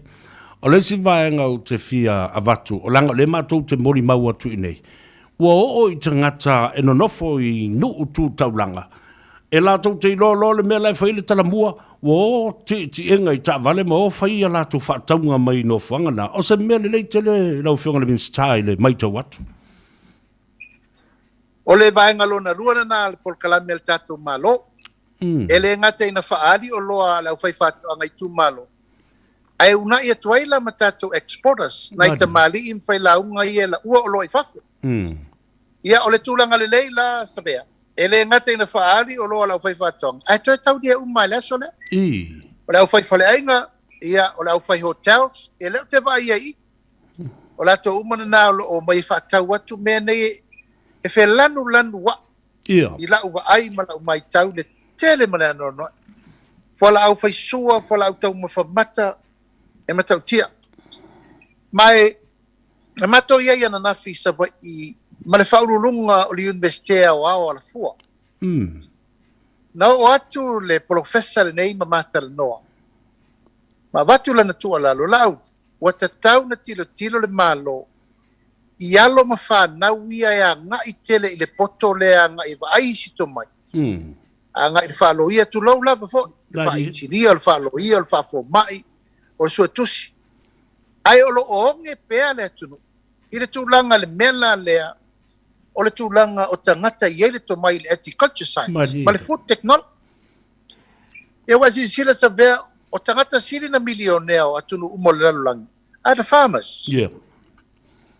Speaker 1: O le isi vaega ou te fia avatu, o leaga o lea matou te molimau atu i inei, ua oo i tagata e nonofo i nuu tu taulaga, e latou te iloa loa le mea la e fai ai le talamua, ua o tietiega i taavale ma o fai a latou faatauga mai nofoaga na. O se mea lelei tele lau Afioga i le Minisita i le matau atu.
Speaker 2: O le vaega lona lua lena o le polokalame a le tatou Malo. E le gata ina faaali oloa a le aufaifaatoaga i itumalo, ae uunai atu ai la ma tatou exporters, nai tamalii ma failauga ia e laua oloa i fafo. Ia, o le tulaga lelei la Savea, e le gata ina faaali oloa a le aufaifaatoaga, ae toe taulia uma lava i le aso lea. O le aufaifaleaiga, ia, o le aufai hotels, ia lea ou te vaai ai i i. O latou uma lena o lo o omai e faatau atu mea nei e felanulanuai i lau vaai ma lau matau i le tele ma le anoanoai. Fualaau faisua, fualaau taumafa mata, e matautia. Ma e na matou i ai ananafi i Savaii ma le faauluuluga o le Iunivesite Aoao o Alafua. Na oo atu le polofesa lenei ma ma talanoa, ma avatu lana tuualalo, Laauli, ua tatau ona tilotilo le Malo i alo ma fanau ia e agai tele i le poto lea e agai e vaai isi tomai, agai i le faaloia, tulou lava foi, le faainisinia, o le faaloia, o le faafomai, o le suetusi, ae o lo o oge pea le atunuu i le tulaga i le mea la lea o le tulaga o tagata e i ai le tomai i le agriculture science ma le food technology. Ia ua e silasila Savea, o tagata sili na milionea o atunuu uma o le lalolagi are the farmers.
Speaker 1: Yeah.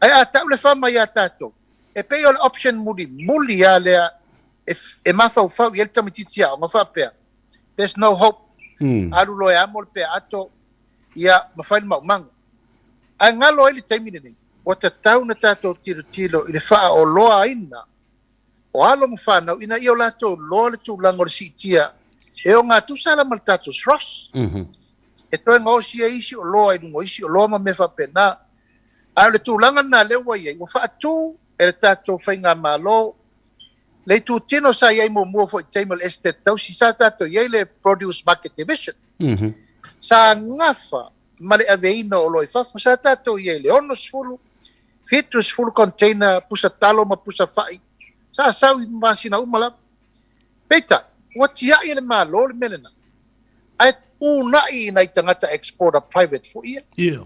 Speaker 2: Ae a tau le farmer ia tatou, e pei o le option mulimuli lava lea e, e mafaufau i ai le tamaitiiti aoga faapea, there's no hope. Alu loa e amo le peaato, ia, ma fai le maumaga. Ae galo ai le taimi lenei, ua tatau ona tatou tilotilo i le faaoloaina o alo ma fanau ina ia o latou loa le tulaga o le siitia e ogatusa la ma le tatou SROS. E toe gaosi ai isi oloa i luga o isi oloa ma mea faapena. Ae o le tulaga lena lea ua i ai, ua faatu e le tatou faigamalo le itutino sa i ai muamua foi i le taimi o le Esetete Tausi, sa tatou i ai le Produce Market Division. Sa gafa ma le aveina o oloa i fafo. Sa tatou i ai i le 60, 70 container pusa talo ma pusa fai, sa sau i masina uma lava. Peitai, ua tiai e le Malo le mea lena, ae uunai i nai tagata exporter private foi ia.
Speaker 1: Yeah.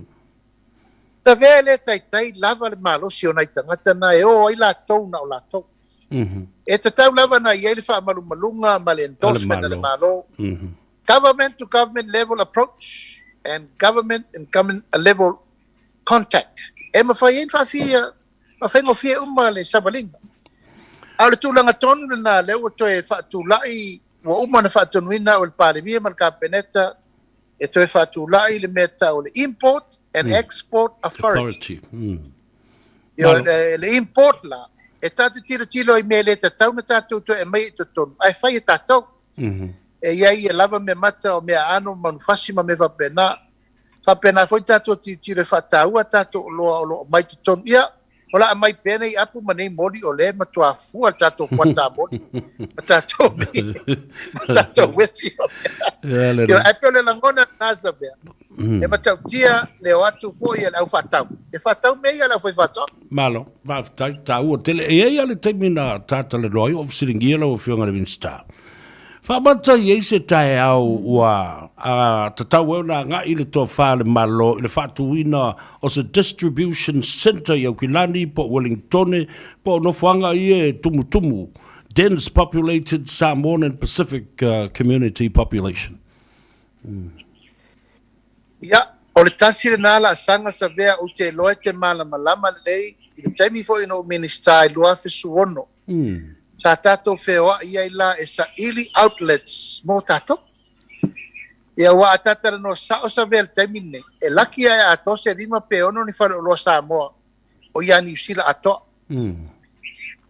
Speaker 2: Tavea e le taitai lava le malosi o nai tagata na e o ai latou na o latou. E tatau lava na i ai le faamalumaluga ma le endorsement a le Malo. Government to government level approach and government and government level contact. E mafai ai ona faafia, faafaigofie uma le savaliga. A o le tulaga tonu lena lea ua toe faatulai, ua uma ona faatonuina au e le Palemia ma le Kapeneta e toe faatulai le mea tau o le Import and Export Authority. Ioe, le import la, e tatou te tilotilo i mea e le tatau ona tatou toe aumaia i totonu, ae fai e tatou. E i ai lava mea mata o mea aano ma manufasi ma mea faapena. Faapena foi tatou tilotilo e faataua tatou oloa o lo o aumai i totonu. Ia, o le a aumai pea nei apu ma nei moli o lea e matua fua le tatou fuata moli ma tatou ma tatou uesi. Ia, ae pei o le lagona lena Savea, e matautia le o atu foi a le aufaatau e faatau mea ia a le aufaifaatoaga.
Speaker 1: Malo, faafetai, taua tele. E i ai lava le taimi na ta talanoa ai o fesiligia lau Afioga i le Minisita. Faamata i ai se taeao ua tatau ai ona agai le tofa a le Malo i le faatuina o se distribution centre i Aukilani po o Wellingtone po o nofoaga ia e tumutumu, dense populated Samoan and Pacific community population.
Speaker 2: Ia, o le tasi lena laasaga Savea ou te iloa e te malamalama lelei i le taimi foi na ou Minisita i 2016, sa tatou feoai ai la e saili outlets mo tatou. Ia, aua a ta talanoa sao Savea i le taimi lenei, e laki lava e atoa se lima pe ono ni faleoloa Samoa o ia Niu Sila atoa.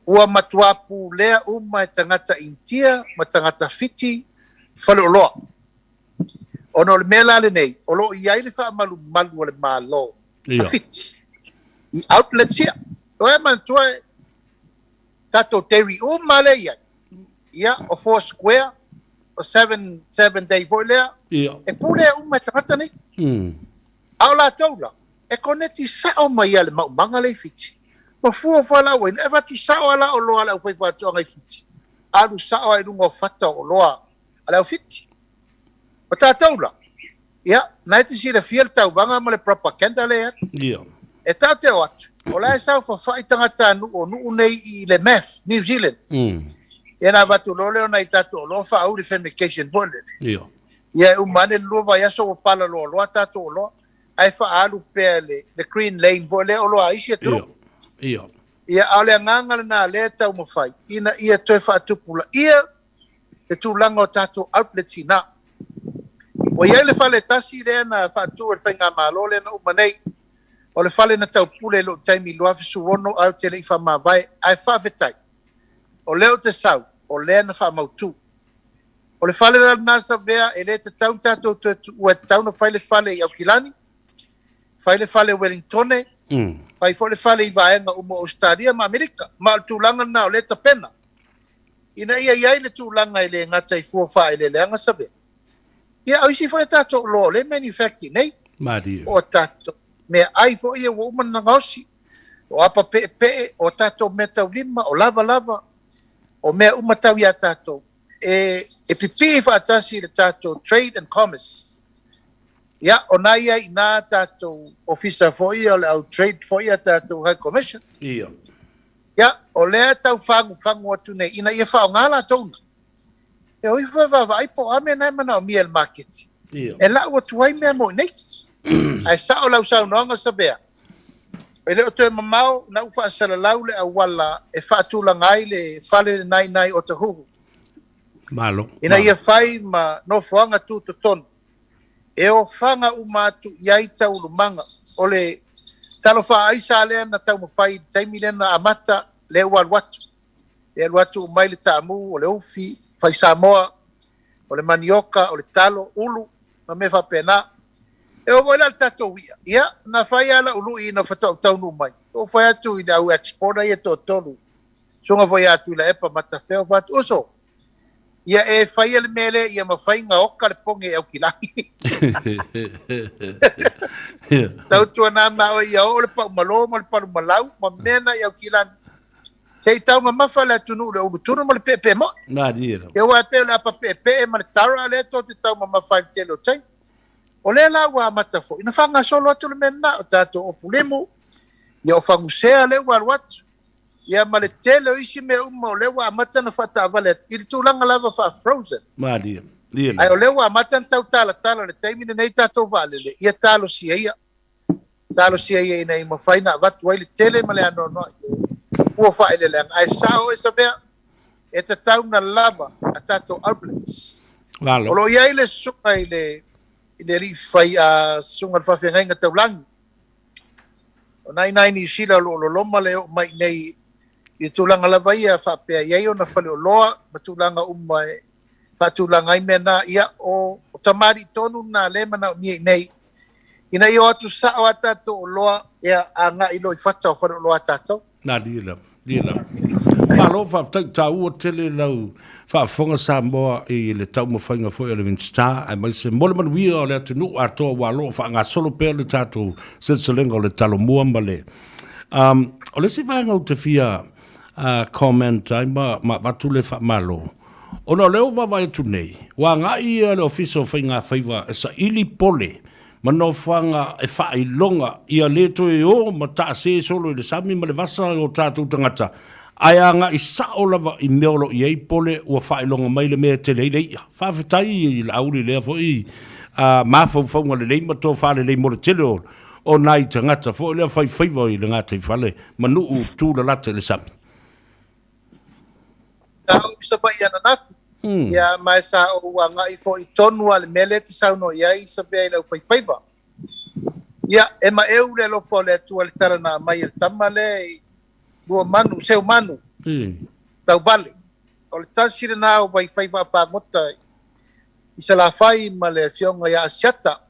Speaker 2: Ua matua pulea uma e tagata Initia ma tagata Fiti faleoloa. Ona o le mea la lenei, o lo o i ai le faamalumalu a le Malo a Fiti i outlets ia. O e manatua e tatou dairy uma lea e i ai, ia, o Four Square, o Seven Day foi lea, e pulea uma e tagata nei. A o latou la, e koneti sao mai ia le maumaga lea i Fiti. Ma fua fualaauaina, e avatu sao lava la oloa a le aufaifaatoaga i Fiti, alu sao lava i luga o fata o oloa a le au Fiti. O tatou la, ia, na e te silafia le tauvaga ma le propaganda lea e alu. E tatou te o atu, o la e saofafai tagatanuu o nuu nei i le MAF, New Zealand. Ia na avatu loa lea o nai tatou oloa faauu le fumigation foi lele. Ia e uma ane le 2 vaiaso ua palaloa loa tatou oloa, ae faaalu pea le green lane foi lea oloa a isi atunuu. Ia, a o le agaga lena lea e taumafai ina ia toe faatupulaia le tulaga o tatou outlets i ina. Ua i ai le fale tasi lea na faatu e le Faigamalo lea na uma nei, o le fale na taupule i lou taimi i 2016 ae ou te le i faamavae, ae faafetai, o lea ou te sau, o lea na faamautu. O le fale la lena Savea, e le tatau ona tatou toe tuua, e tatau ona fai le fale i Aukilani, fai le fale i Welingtone, fai foi le fale i vaega uma o Ausetalia ma Amerika. Ma o le tulaga lena o lea e tapena. Ina ia i ai le tulaga e le gata i fua faaeleeleaga Savea, ia a o isi foi a tatou oloa o lea e manufacture i inei.
Speaker 1: Malie.
Speaker 2: O a tatou meaai foi ia ua uma ona gaosi, o apa peepee, o a tatou meataulima, o lavalava, o mea uma tau ia tatou e pipii faatasi i le tatou trade and commerce. Ia, o na i ai i ina tatou ofisa foi ia o le au trade foi ia tatou High Commission. Ia, o lea e tau fagufagu atu nei ina ia faaaoga latou na. E o ifo e vaavaai po o a mea na e manaomia e le maketi. E lau atu ai mea mo i nei. Ae sao lau saunoaga Savea, e le o toe mamao na ou faasalalau le auala e faatulaga ai le fale lena i ina i Otahuhu.
Speaker 1: Malo.
Speaker 2: Ina ia fai ma nofoaga tutotonu e ofaga uma atu i ai taualumaga o le talofa aisa lea na taumafai i le taimi lea na amata lea ua alu atu. E alu atu uma ai le taamu, o le ufi, fai Samoa, o le manioka, o le talo, ulu, ma mea faapena. E oo foi la i le tatou i'a, ia, na fai lava lau lui ina faatoa ou taunuu mai. Ou fai atu i le au exporter ia e toatolu, susuga foi ia Tuilaepa Matafeo, ou fai atu, Uso, ia e faia le mea lea ia mafai ona oka le poge e Aukilani. Tautuana ma oe ia oo le paumalo ma le palumalau ma mea na i Aukilani. Se i taumamafa le atunuu i le ulutunu ma le peepee moi.
Speaker 1: Malie lava.
Speaker 2: Ia aua e pei o le apa peepee ma le tara lea tou te taumamafa ai i le tele o taimi. O lea la ua amata foi ona faagasolo atu le mea lena, o tatou ofu limu, ia o fagusea lea ua alu atu, ia ma le tele o isi mea uma o lea ua amata ona faataavale atu i le tulaga lava faa-frozen.
Speaker 1: Malie.
Speaker 2: Ae o lea ua amata ona tau talatala i le taimi lenei tatou vaalele, ia talosia ia. Talosia ia ina ia mafai ona avatu ai le tele ma le anoanoai o fua faaeleeleaga. Ae sao oe Savea, e tatau ona lava a tatou outlets.
Speaker 1: Malo.
Speaker 2: O lo o i ai le susuga i le i le alii fai a susuga i le faafeagaiga taulagi. O na i ina i Niu Sila o lo o loloma le oo mai i nei i le tulaga lava ia faapea e i ai ona faleoloa ma tulaga uma e faatulaga ai mea na. Ia, o tamalii tonu na lea e manaomia i nei Ina ia o atu sao a tatou oloa, ia agai loa i fata o faleoloa a tatou.
Speaker 1: Malie lava, malie lava. Malo faafetai, taua tele lau faafofoga Samoa i le taumafaiga foi a le Minisita aemaise mo le manuia o le atunuu atoa ua lo o faagasolo pea le tatou seleselega o le Talomua ma le o le isi vaega ou te fia comment ai ma avatu le faamalo Ona o lea ua vaavaai atu nei, ua agai ia le Ofisa o Faigafaiva e saili pole ma nofoaga e faailoga ia le toe o ma taase solo i le sami ma le vasa o tatou tagata, ae agai sao lava i mea o lo o i ai pole ua faailoga mai le mea e tele ai le i'a. Faafetai i Laauli i lea foi mafaufauga lelei ma tofa lelei mo le tele o nai tagata foi lea faifaiva i le gataifale ma nuu tulalata i le sami.
Speaker 2: Sa ou i Savaii ananafi, ia, ma sa ou agai foi tonu lava i le mea lea e te saunoa i ai, Savea i le aufaifaiva. Ia, e maeu le alofa o le Atua i le tala na aumai e le tama lea i Luamanu, Seumanu, Tauvale. O le tasi lena o vaifaiva a fagota. i Salafai ma le Afioga ia Asiata,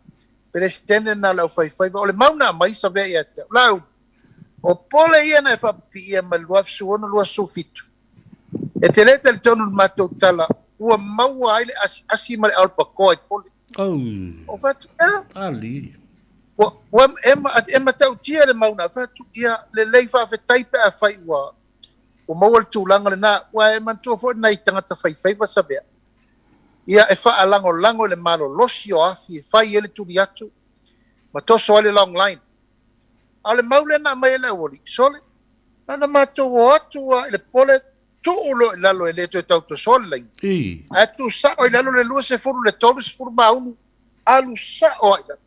Speaker 2: Peresetene lena o le Aufaifaiva. O le mau na aumai Savea ia te au, Laauli, o pole ia na e faapipiia mai le 2016, 27, e te le talitonu i le matou tala ua maua ai le asiasi ma le aolepakoa i pole. Ou fai atu, Ea?
Speaker 1: Alii.
Speaker 2: Ua, ua, e, e matautia le mau na fai atu, ia, lelei faafetai pe afai ua, ua maua le tulaga lena. Ua e manatua foi nai tagata faifaiva Savea, ia e faalagolago i le malolosi o afi e fai ai le tuli atu ma toso ai le long line. A o le mau lea na aumai e le aualii, sole, na ona matou o atu lava i le pole tuu loa i lalo e le toe tau tosoa le laina. Ae tuu sao i lalo le 20 i le 30 maunu, alu sao lava i lalo.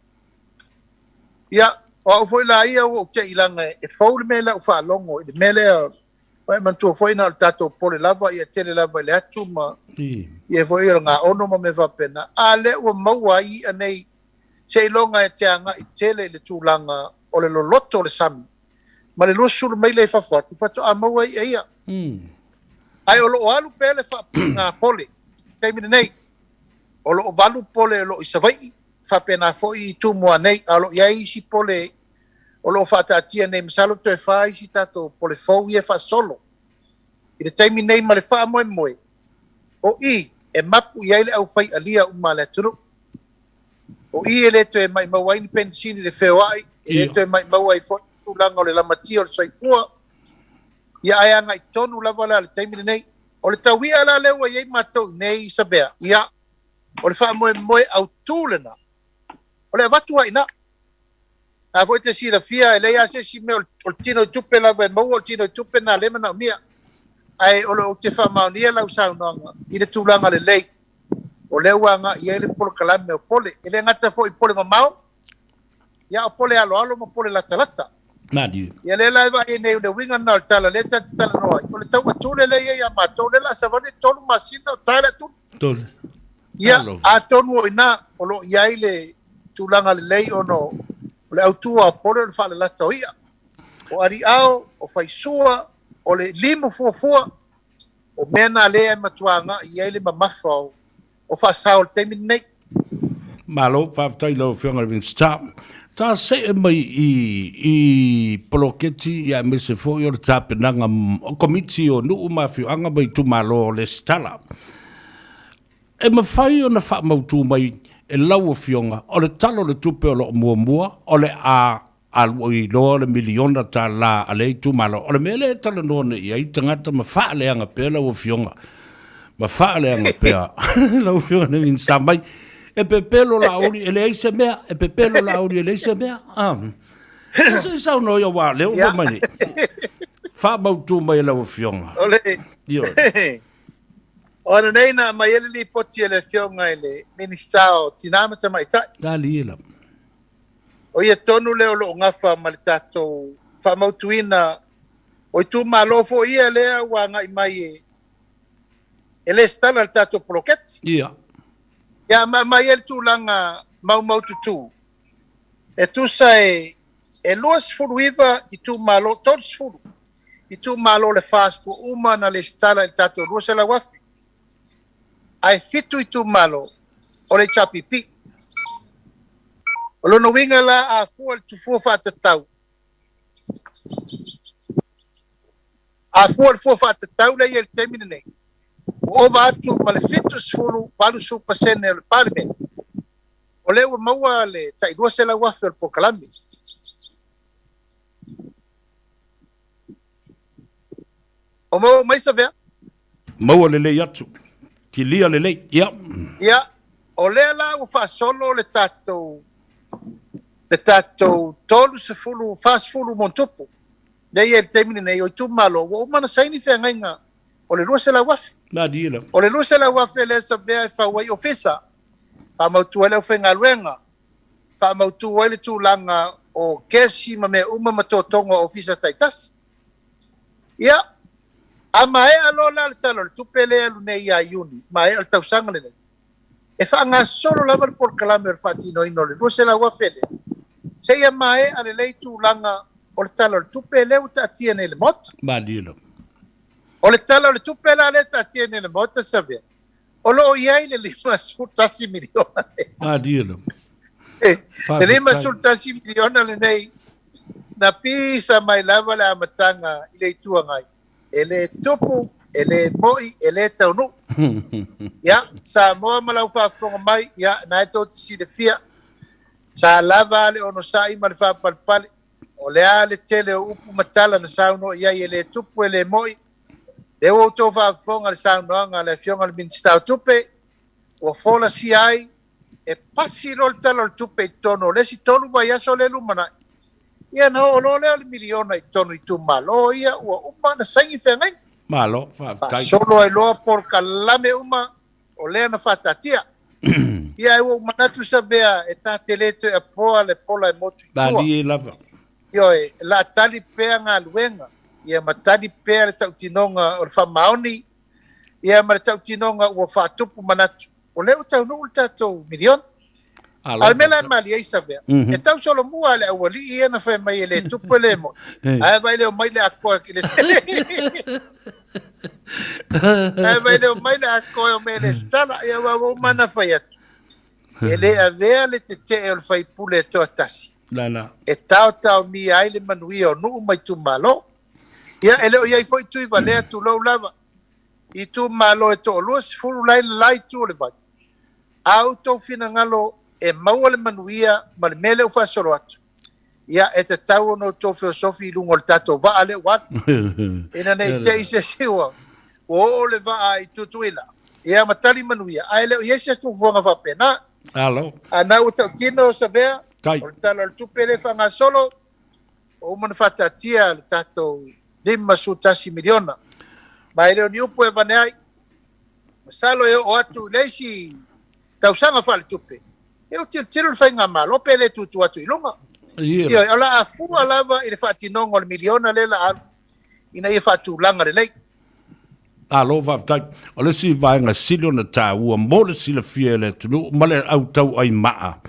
Speaker 2: Ia, o au foi la ia ua ou te i leaga e fou le mea i lau faalogo i le mea lea, ua e manatua foi na o le tatou pole lava, ia tele lava i le atu ma ia foi o le gaono ma mea faapena. A lea ua maua ai i'a nei, seiloga e te agai tele i le tulaga o le loloto o le sami ma le 20 maila i fafo atu faatoa maua i'a ia. Ae o lo o alu pea le faapipiga pole i le taimi lenei. O lo o 8 pole o lo o i Savaii, faapena foi i Tumua nei, a o lo o i ai isi pole o lo o faataatia nei, masalo toe fa isi tatou pole fou ia e faasolo i le taimi nei ma le faamoemoe o i e mapu i ai le aufai alia uma a le atunuu. O i e le toe maimau ai ni penisini i le feoai, e le toe maimau ai foi le tulaga o le lamatia o le soifua, ia ae agai tonu lava la i le taimi lenei. O le taui'a la lea ua i ai matou i inei i Savea, ia, o le faamoemoe autu lena, o le avatu lava i ina. A foi e te silafia, e leai lava se isi mea, o le tino i tupe lava e maua, o le tino i tupe lena o lea e manaomia. Ae o lo o te faamaonia lau saunoaga i le tulaga lelei, o lea ua agai i ai le polokalame o pole. E le gata foi i pole mamao, ia o pole aloalo ma pole latalata.
Speaker 1: Malie.
Speaker 2: Ia lea la e vaai ai nei, o le uiga lena o le tala lea ta te talanoa ai, o le tau atule lea e i ai ia matou, lea o le a savali le 3 masina o tae le atule.
Speaker 1: Tolu.
Speaker 2: Ia, atonu o i ina o lo o i ai le tulaga lelei ona o le autu o pole o le faalalata o i'a, o aliao, o faisua, o le limu fuafua, o mea na lea e matua agai i ai le mamafa o faasao i le taimi lenei.
Speaker 1: Malo, faafetai i lau Afioga i le Minisita. Ta see mai i, i poloketi ia aemaise foi o le tapenaga o komiti o nuu ma afioaga ma itumalo o lesitala. E mafai ona faamautu mai e lau Afioga o le Tala o le Tupe o lo o muamua o le a alu ai loa le miliona tala a lea itumalo. O le mea lea e talanoa nei i ai tagata ma faaleaga pea lau Afioga, ma faaleaga pea lau Afioga i le Minisita mai, e pepelo Laauli e leai se mea, e pepelo Laauli e leai se mea. Ah. Se i saunoa ia aua o lea ua fai mai nei. Faamautu mai e lau Afioga.
Speaker 2: O le Ioe. O ananei na aumai ai le lipoti a le Afioga i le Minisita o Tina ma Tamaitai.
Speaker 1: Talie lava.
Speaker 2: O ia tonu lea o lo o gafa ma le tatou faamautuina o itumalo foi ia lea ua agai mai e e lesitala le tatou poloketi.
Speaker 1: Ia.
Speaker 2: Ia ma aumai ai le tulaga maumaututu e tusa e e 29 itumalo, 30 itumalo o le FAST ua uma ona lesitala i le tatou 200,000, ae 7 itumalo o le HRPP. O lona uiga la, a fua i le tufua faatatau, a fua i le fua faatatau lea e i ai i le taimi lenei, ua ova atu ma le 70, 80% o le Palemene, o lea ua maua le tai 200,000 o le polokalame. O maua mai Savea?
Speaker 1: Maua lelei atu. Kilia lelei. Ia.
Speaker 2: Ia, o lea la ua faasolo le tatou le tatou 30, 40 ma ona tupu lea e i ai i le taimi lenei o itumalo ua uma ona saini feagaiga o le 200,000.
Speaker 1: Malie lava.
Speaker 2: O le 200,000 lea Savea e fau ai ofisa, faamautu ai le aufaigaluega, faamautu ai le tulaga o kesi ma mea uma ma totoga o ofisa taitasi. Ia, a maea loa la le Tala o le Tupe lea e alu nei ia Iuni, maea le tausaga lenei, e faagasolo lava le polokalame o le faatinoina o le 200,000 lea, seia maea lelei tulaga o le Tala o le Tupe lea ua taatia nei i le Maota.
Speaker 1: Malie lava.
Speaker 2: O le Tala o le Tupe la lea e taatia nei i le Maota, Savea, O lo o i ai le $51 miliona lenei.
Speaker 1: Malie lava.
Speaker 2: Le $51 miliona lenei, na pisa mai lava le amataga i le Itu Agai. E le tupu, e le mo'i, e le taunuu. Ia, Samoa ma lau faafofoga mai, ia, na e tou te silafia, sa lava a le onosai ma le faapalepale. O le a le tele o upu ma tala na saunoa i ai e le tupu e le mo'i. Lea ua outou faafofoga i le saunoaga a le Afioga i le Minisita o Tupe, ua folasia ai e pasi loa le Tala o le Tupe i totonu o le isi 3 vaiaso lea e lumanai, ia ona oo loa lea o le miliona i totonu o itumalo ia ua uma ona saini feagaiga.
Speaker 1: Malo, faafetai.
Speaker 2: Faasolo ai loa polokalame uma o lea na faataatia. Ia ae ua ou manatu Savea e ta te le toe apoa le pola e motu i tua.
Speaker 1: Malie lava.
Speaker 2: Ioe, o le a tali pea galuega, ia ma tali pea le tautinoga o le faamaoni, ia ma le tautinoga ua faatupu manatu, o lea ua taunuu le tatou miliona. A o le mea la e malie ai Savea, e tau solomua lava le aualii ia na fai mai e le tupu e le moni, ae vaai le omai le akoa i le Ae vaai le omai le akoa e omai e lesitala, ia aua ua uma ona fai atu, e le avea le tetee o le faipule e toatasi e taotaomia ai le manuia o nuu ma itumalo. Ia, e le o i ai foi Tuivalea, tulou lava, i itumalo e toalua sefulu la e i le la itu o le vai. A outou finagalo e maua le manuia ma le mea lea ua faasolo atu, ia e tatau ona outou feosofi i luga o le tatou vaa lea ua alu. Ina ne i te i se isi ua oo le vaa i Tutuila, ia ma tali manuia, ae le o i ai se fuafuaga faapena.
Speaker 1: Alo.
Speaker 2: A na ua tautino Savea, o le Tala o le Tupe lea e faagasolo, ua uma ona faataatia le tatou $51 miliona. Ma e le o ni upu e avane ai. Masalo e oo atu i le isi tausaga faaletupe, e tilotilo le faigamalo pe le tutu atu i luga. Ioe, o le a fua lava i le faatinoga o le miliona lea o le a alu ina ia faatulaga lelei.
Speaker 1: Malo faafetai. O le isi vaega sili ona taua mo le silafia e le atunuu ma le au tauai maa,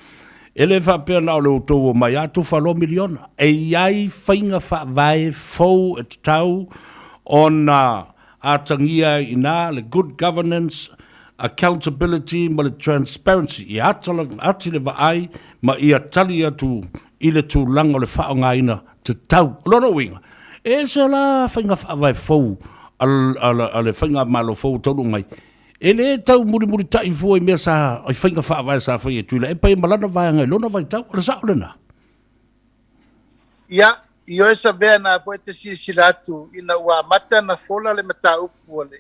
Speaker 1: e le faapea na o le outou omai lava tufa loa miliona. E i ai faiga faavae fou e tatau ona atagia ai i ina le good governance, accountability ma le transparency ia ati le vaai ma ia tali atu i le tulaga o le faaaogaina tatau. O lona uiga, e ese la faiga faavae fou a le faigamalo fou e taunuu mai, e le tau mulimulitai fua i mea sa, i faiga faavae sa faia e Tuilaepa ia ma lana vaega i lona vaitau. O le sao lena?
Speaker 2: Ia, ioe Savea na foi e te silasila atu ina ua amata ona fola le mataupu a le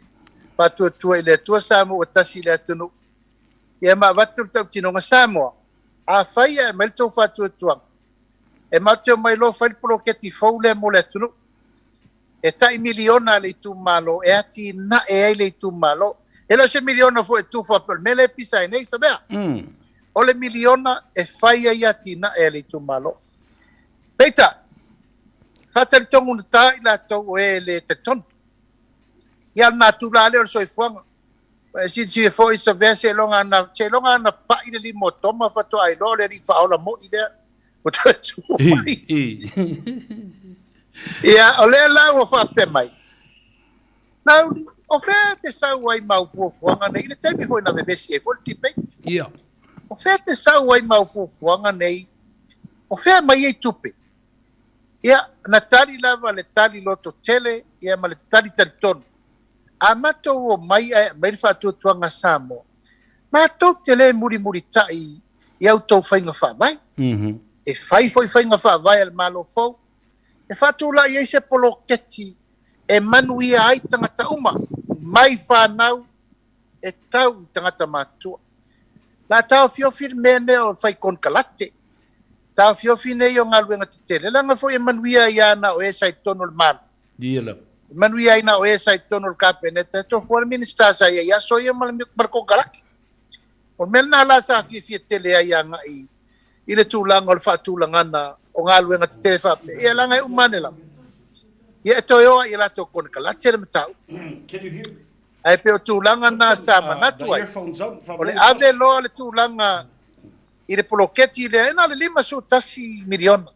Speaker 2: Faatuatua i le Atua Samoa ua tasi i le atunuu, ia ma avatu le tautinoga Samoa, afai e aumai le tou faatuatuaga, e matou te omai loa fai le poloketi fou lea mo le atunuu. E tai miliona a le itumalo e atinae ai le itumalo. E le o se miliona foi e tufa pei o le mea lea e pisa ai nei Savea. O le miliona e fai ai atinae a le itumalo. Peitai, faatalitonu-gata i latou o e le talitonu. Ia, o le natura lava lea o le soifuaga. Ua e silasila foi Savea seiloga ana pai le lima o Toma faatoa iloa o le Alii Faaola moi lea ua toe tu mai. Ia, o lea la ua faapea mai, Laauli, o fea e te sau ai ma au fuafuaga nei, i le taimi foi na vevesi ai foi le debate.
Speaker 1: Ia.
Speaker 2: O fea e te sau ai ma au fuafuaga nei, o fea e aumai ai tupe? Ia, na tali lava le tali lototele ia ma le tali talitonu. A matou omai ae aumai le faatuatuaga a Samoa, matou te le mulimulitai i a outou faiga faavae. E fai foi faiga faavae a le Malo fou e faatulai ai se poloketi e manuia ai tagata uma, mai fanau e tau i tagata matutua. La taofiofi le mea nei o le fai konekarate, taofiofi nei o galuega tetele, leaga foi e manuia ai lava na o e sa i totonu o le Malo.
Speaker 1: Ia lava.
Speaker 2: E manuia ai na o e sa i totonu o le Kapeneta, e tofu lava le Minisita sa i ai i aso ia ma le konekarate. O le mea lena la sa fiafia tele ai agai i le tulaga o le faatulagana o galuega tetele faapea, ia leaga e uma ane lava, ia e toe o lava i a latou konekarate le mataupu. Ae pei o tulaga na sa manatu ai, o le ave loa le tulaga i le poloketi lea, e na o le $51 miliona,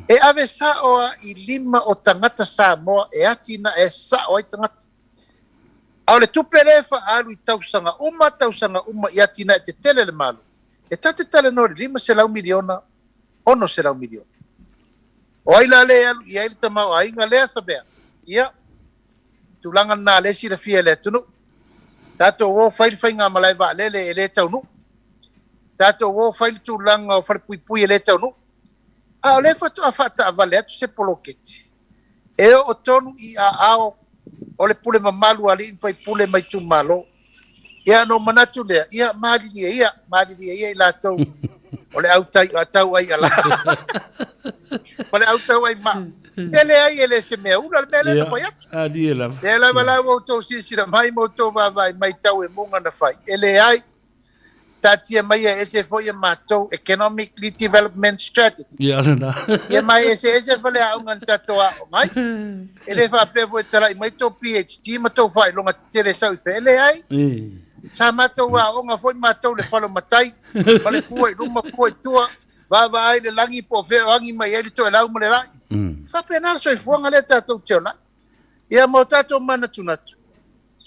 Speaker 2: e ave sao lava i lima o tagata Samoa e atinae sao ai tagata. A o le tupe lea e faaalu i tausaga uma tausaga uma i atinae tetele a le Malo, e tatou te talanoa i le $500 miliona, $600 miliona. O ai la lea e alu i ai le tamaoaiga lea, Savea? Ia, tulaga lena lea e silafia e le atunuu. Tatou o fai le faigamalae vaalele e le taunuu. Tatou o fai le tulaga o falepuipui e le taunuu. A o lea faatoa faataavale atu se poloketi e oo tonu i aao o le pule mamalu a alii ma faipule ma itumalo. Ia ona ou manatu lea, ia malilie ia, malilie ia i latou o le au tauai ala ma le au tauai maa. E leai, e le se mea ula le mea lea na fai atu.
Speaker 1: Alie lava.
Speaker 2: Lea lava la ua outou silasila mai ma outou vaavaai mai tau e muga na fai. E leai. Taatia mai e ese foi a matou Economically Development Strategy.
Speaker 1: Ia lena.
Speaker 2: Ia ma e eseese faleaoga na tatou aoga ai. E le faapea foi e talai mai tou PhD ma tou faailoga tetele e sau i fea. E leai. Sa matou aoga foi matou le fale o matai ma le fua i luma fua i tua, vaavaai i le lagi po o fea o agi mai ai le toelau ma le lai. E faapena le soifuaga lea tatou te ola ai. Ia ma o tatou manatunatu,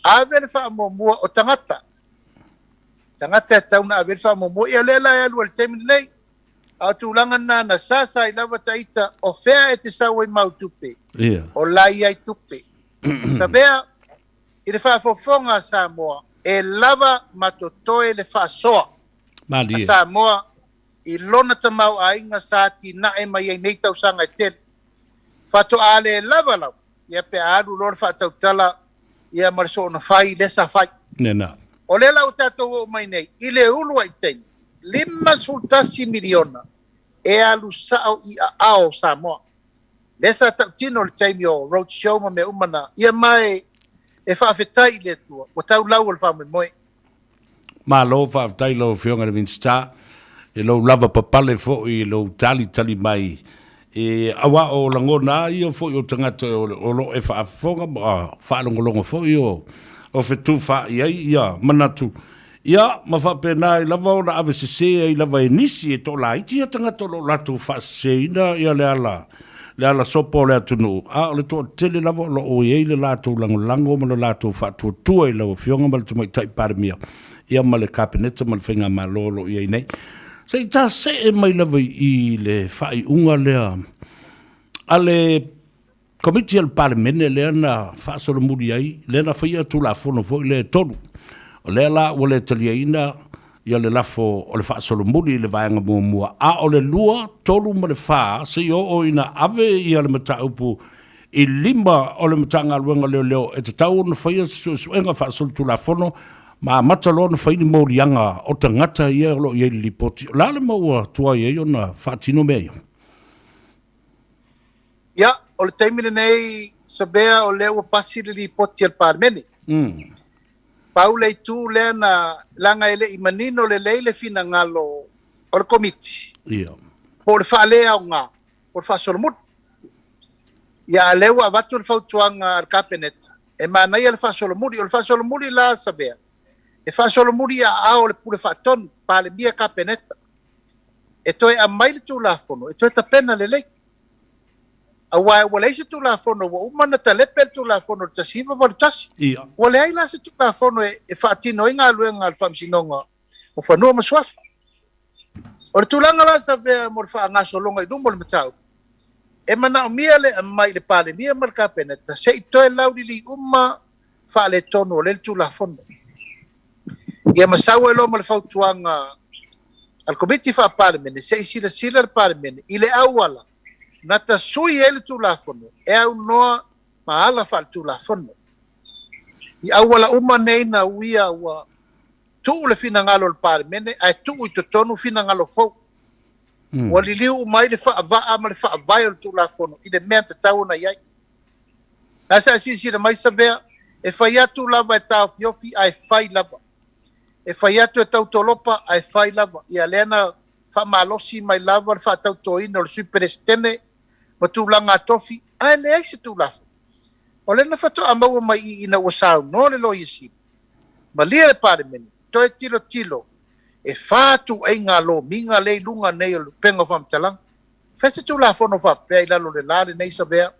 Speaker 2: ave le faamuamua o tagata. Tagata e tatau ona ave i ai le faamuamua. Ia o lea la e alu ai i le taimi lenei. A o tulaga na na sasa ai lava ta ita, o fea e te sau ai mau tupe? O la e i ai tupe. Savea, i le faafofoga a Samoa, e lava ma totoe le faasoa a Samoa i lona tamaoaiga sa atinae mai ai nei tausaga e tele. Faatoa le lava lava, ia pe a alu loa le faatautala ia ma le soona fai lea sa fai.
Speaker 1: Lena.
Speaker 2: O lea la ua tatou oo mai nei i le uluai taimi, $51 miliona e alu sao i aao o Samoa. Lea sa tautino i le taimi o road show ma mea uma na, ia ma e faafetai i le Atua ua tau lau o le faamoemoe.
Speaker 1: Malo faafetai i lau Afioga i le Minisita i lou lavapapale foi i lou talitali mai i aua o lagona lava ia foi o tagata o lo o e faafofoga ma faalogologo foi o fetufaai ai ia manatu ia ma faapena ai lava ona ave sese ai lava e nisi e toalaiti ia tagata o lo o latou faaseseina ia le ala le ala sopo o le atunuu, a o le toatele lava o lo o i ai le latou lagolago ma le latou faatuatua i lau Afioga ma le Tamaitai Palemia, ia ma le Kapeneta ma le Faigamalo o lo o i ai nei. Se i ta see mai lava i le faaiuga lea a le Komiti a le Palemene lea na faasolomuli ai, lea na faia Tulafono foi lea e tolu. O lea la ua le taliaina ia le lafo o le faasolomuli i le vaega muamua, a o le lua, tolu ma le fa seia oo ina ave ia le mataupu i lima o le Matagaluega o Leoleo e tatau ona faia se suesuega faasolitulafono ma amata loa ona fai ni moliaga o tagata ia o lo o i ai i le lipoti. O le a le mea ua tuai ai ona faatino mea ia?
Speaker 2: Ia, o le taimi lenei, Sabea, o lea ua pasi le lipoti a le Palemene. Pau le itu lea na, leaga e le i manino lelei le finagalo o le Komiti. Po o le faaleaoga, po o le faasolomuli. Ia, a o lea ua avatu le fautuaga a le Kapeneta, e manaia le faasolomuli. O le faasolomuli la, Sabea, e faasolomuli i aao o le Pule Faatonu, Palemia, Kapeneta. E toe aumai le Tulafono e toe tapena lelei. Aua ua leai se Tulafono, ua uma ona talepe le Tulafono i le 1981. Ua leai la se Tulafono e faatino ai galuega a le Faamasinoga o Fanua ma Suafa. O le tulaga la Savea mo le faagasologa i luma o le mataupu, e manaomia le aumai i le Palemia ma le Kapeneta se i toe laulili uma faaletonu o lea Tulafono. Ia ma sau ai loa ma le fautuaga a le Komiti Faa-Palemene se i silasila le Palemene i le auala na tasui ai le Tulafono e aunoa ma ala faaletulafono. I auala uma nei na uia ua tuu le finagalo o le Palemene ae tuu i totonu finagalo fou. Ua liliu uma ai le faavaa ma le faavae o le Tulafono i le mea na tatau ona i ai. Ae sa e silasila mai Savea, e fai atu lava e taofiofi ae fai lava. E fai atu e tautolopa ae fai lava. Ia lea na faamalosi mai lava le faatautoina o le Sui Peresetene ma tulaga tofi, ae leai se Tulafono. O lea na faatoa maua mai i ina ua saunoa le Loia Sili, malie le Palemene, toe tilotilo, e fa ituaiga lomiga lea i luga nei o le upega o faamatalaga. Fai se Tulafono faapea i lalo o le la lenei Savea.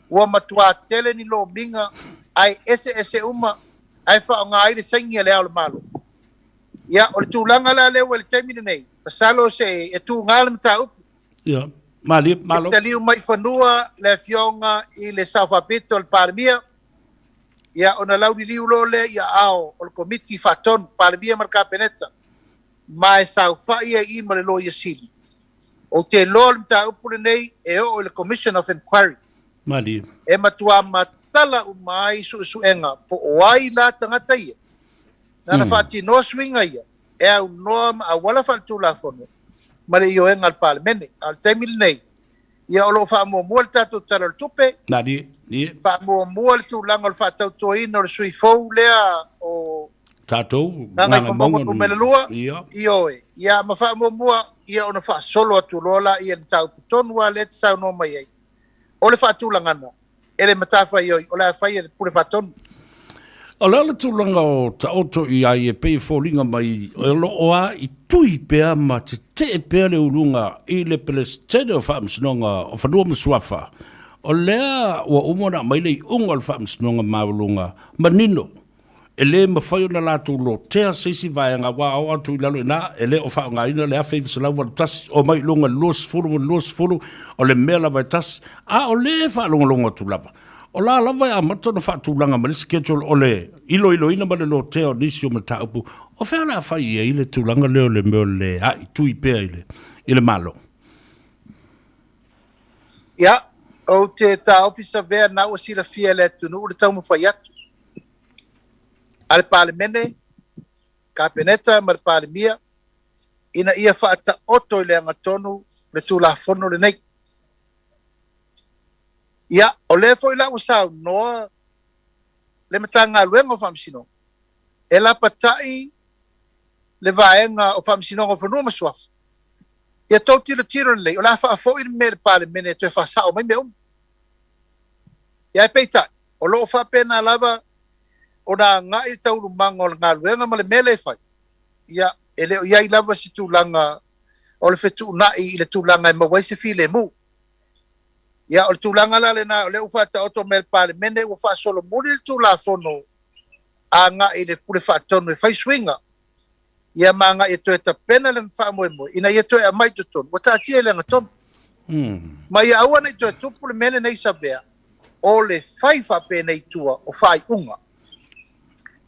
Speaker 2: Ua matua tele ni lomiga ae eseese uma. Ae faaaoga ai le saini a Le Ao o le Malo. Ia, o le tulaga la lea ua i le taimi lenei, masalo se e tuga le mataupu.
Speaker 1: Ia, malie, malo.
Speaker 2: E taliu mai i fanua le Afioga i le Sao Faapito, le Palemia, ia ona lauliliu loa lea i aao o le Komiti Faatonu, Palemia ma le Kapeneta, ma e saofai ai i i ma le Loia Sili. Ou te iloa o le mataupu lenei e oo i le Commission of Inquiry.
Speaker 1: Malie.
Speaker 2: E matua matala uma ai suesuega po o ai la tagata ia nana faatinoa suiga ia e aunoa ma auala faaletulafono ma le ioega a le Palemene. A o le taimi lenei, ia o lo o faamuamua le tatou Tala o le Tupe,
Speaker 1: Malie. Malie.
Speaker 2: faamuamua le tulaga o le faatautoina o le sui fou lea o
Speaker 1: Tatou,
Speaker 2: Gagaifomauga Nu.2, Ia. Ioe, ia ma faamuamua ia ona faasolo atu loa lea i le mataupu tonu lava lea e te saunoa mai ai, o le faatulagaga e le matafaioi o le a fai e le Pule Faatonu.
Speaker 1: O le a le tulaga o taoto i ai e pei e foliga mai o lo o a i tui pea ma tetee pea le uluga i le Peresetene o Faamasinoga o Fanua ma Suafa, o lea ua uma ona aumai le iuga o le Faamasinoga Maualuga manino E le mafai ona latou lotea se isi vaega aua a oo atu i lalo i ina, e le o faaaogaina le 1981, omai i luga i le 20 ma le 20, o le mea lava e tasi, a o lea e faalogologo atu lava, o la lava e amata ona faatulaga mai le schedule o le iloiloina ma le lotea o nisi o mataupu. O fea o le a fai i ai le tulaga lea o le mea o le aaitui pea i le Malo?
Speaker 2: Ia, ou te taofi Savea na ua silafia e le atunuu le taumafai atu a le Palemene, Kapeneta ma le Palemia ina ia faataoto i le agatonu le Tulafono lenei. Ia, o lea foi la ua saunoa le Matagaluega o Faamasinoga e lapatai le vaega o Faamasinoga o Fanua ma Suafa. Ia tou tilotilo lelei, o le a faafoi le mea i le Palemene e toe faasao mai mea uma. Ia ae peitai, o lo o faapena lava ona agai le taualumaga o le galuega ma le mea lea e fai, ia, e le o i ai lava se tulaga o le fetuunai i le tulaga e maua ai se filemu. Ia, o le tulaga la lena, o lea ua faataoto mai e le Palemene, ua faasolomuli le Tulafono agai i le Pule Faatonu e fai suiga, ia ma agai e toe tapena le faamoemoe ina ia toe aumai i totonu, ua taatia i le agatonu. Ma ia aua ne i toe tupu le mea lenei Savea, o le fai faapenei i tua o faaiuga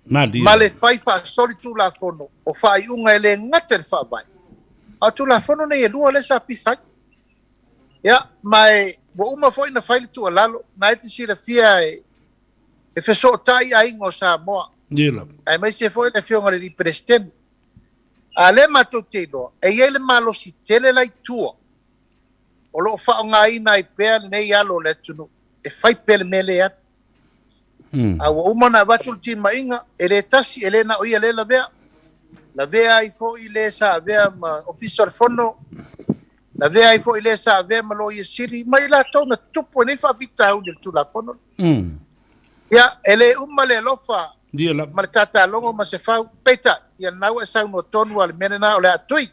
Speaker 2: ma le fai faasolitulafono o faaiuga e le gata i le Faavae, a o Tulafono nei e lua lea sa pisa ai. Ia, ma e ua uma foi ona fai le tuualalo, na e te silafia e fesootai aiga o Samoa, aemaise foi le Afioga i le Peresetene. A lea matou te iloa, e i ai le malosi tele la i tua, o lo o faaaogaina ai pea lenei alo o le atunuu e fai pea le mea lea e alu. A ua uma ona avatu le timaiga, e le tasi, e le na o ia lea e lavea. Lavea ai foi le sa avea ma Ofisa o le Fono, lavea ai foi le sa avea ma Loia Sili, ma i latou na tupu ai nei faafitauli o le Tulafono. Ia, e le uma le alofa ma le tatalogo ma Sefau, peitai, ia lena ua e saunoa tonu lava i le mea lena o le a tui.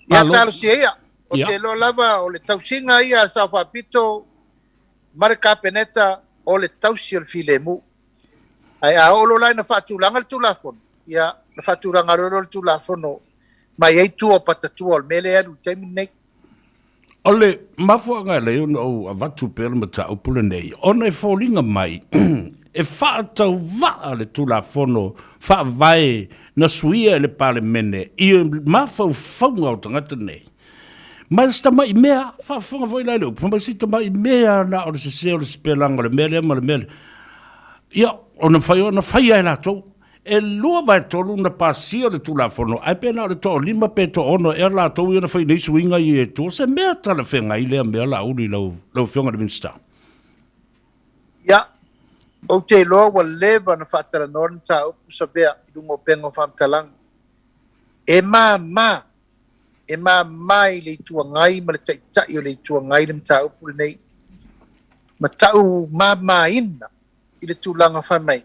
Speaker 2: Ia talosia ia, ou te iloa lava o le tausiga ia a le Sao Faapito ma le Kapeneta o le tausi o le filemu. Ae a oo loa la ina faatulaga le Tulafono, ia ona faatulaga loa lea o le Tulafono ma e i ai tua o patatua o le mea lea e alu i le taimi lenei.
Speaker 1: O le mafuaaga e ala ai ona ou avatu pea le mataupu lenei, ona e foliga mai e faatauvaa le Tulafono Faavae na suia e le Palemene i mafaufauga o tagata nei. Ma si tamai mea, faafofoga foi la i le upu, fai mai si tamai mea na o le sese o le sipelaga o le mea lea ma le mea lea. Ia, ona fai ona faia e latou. E 2/3 na pasia le Tulafono, ae pe na o le toalima pe toaono ea latou ia na fai nei suiga ia i tua. O se mea talafeagai lea mea Laauli lau, lau Afioga i le Minisita.
Speaker 2: Ia, ou te iloa ua leva ona faatalanoa le mataupu Savea i luga o upega o faamatalaga. E mama, e mama i le Itu Agai ma le Taitai o le Itu Agai le mataupu lenei. Ma tau mamaina i le tulaga fai mai,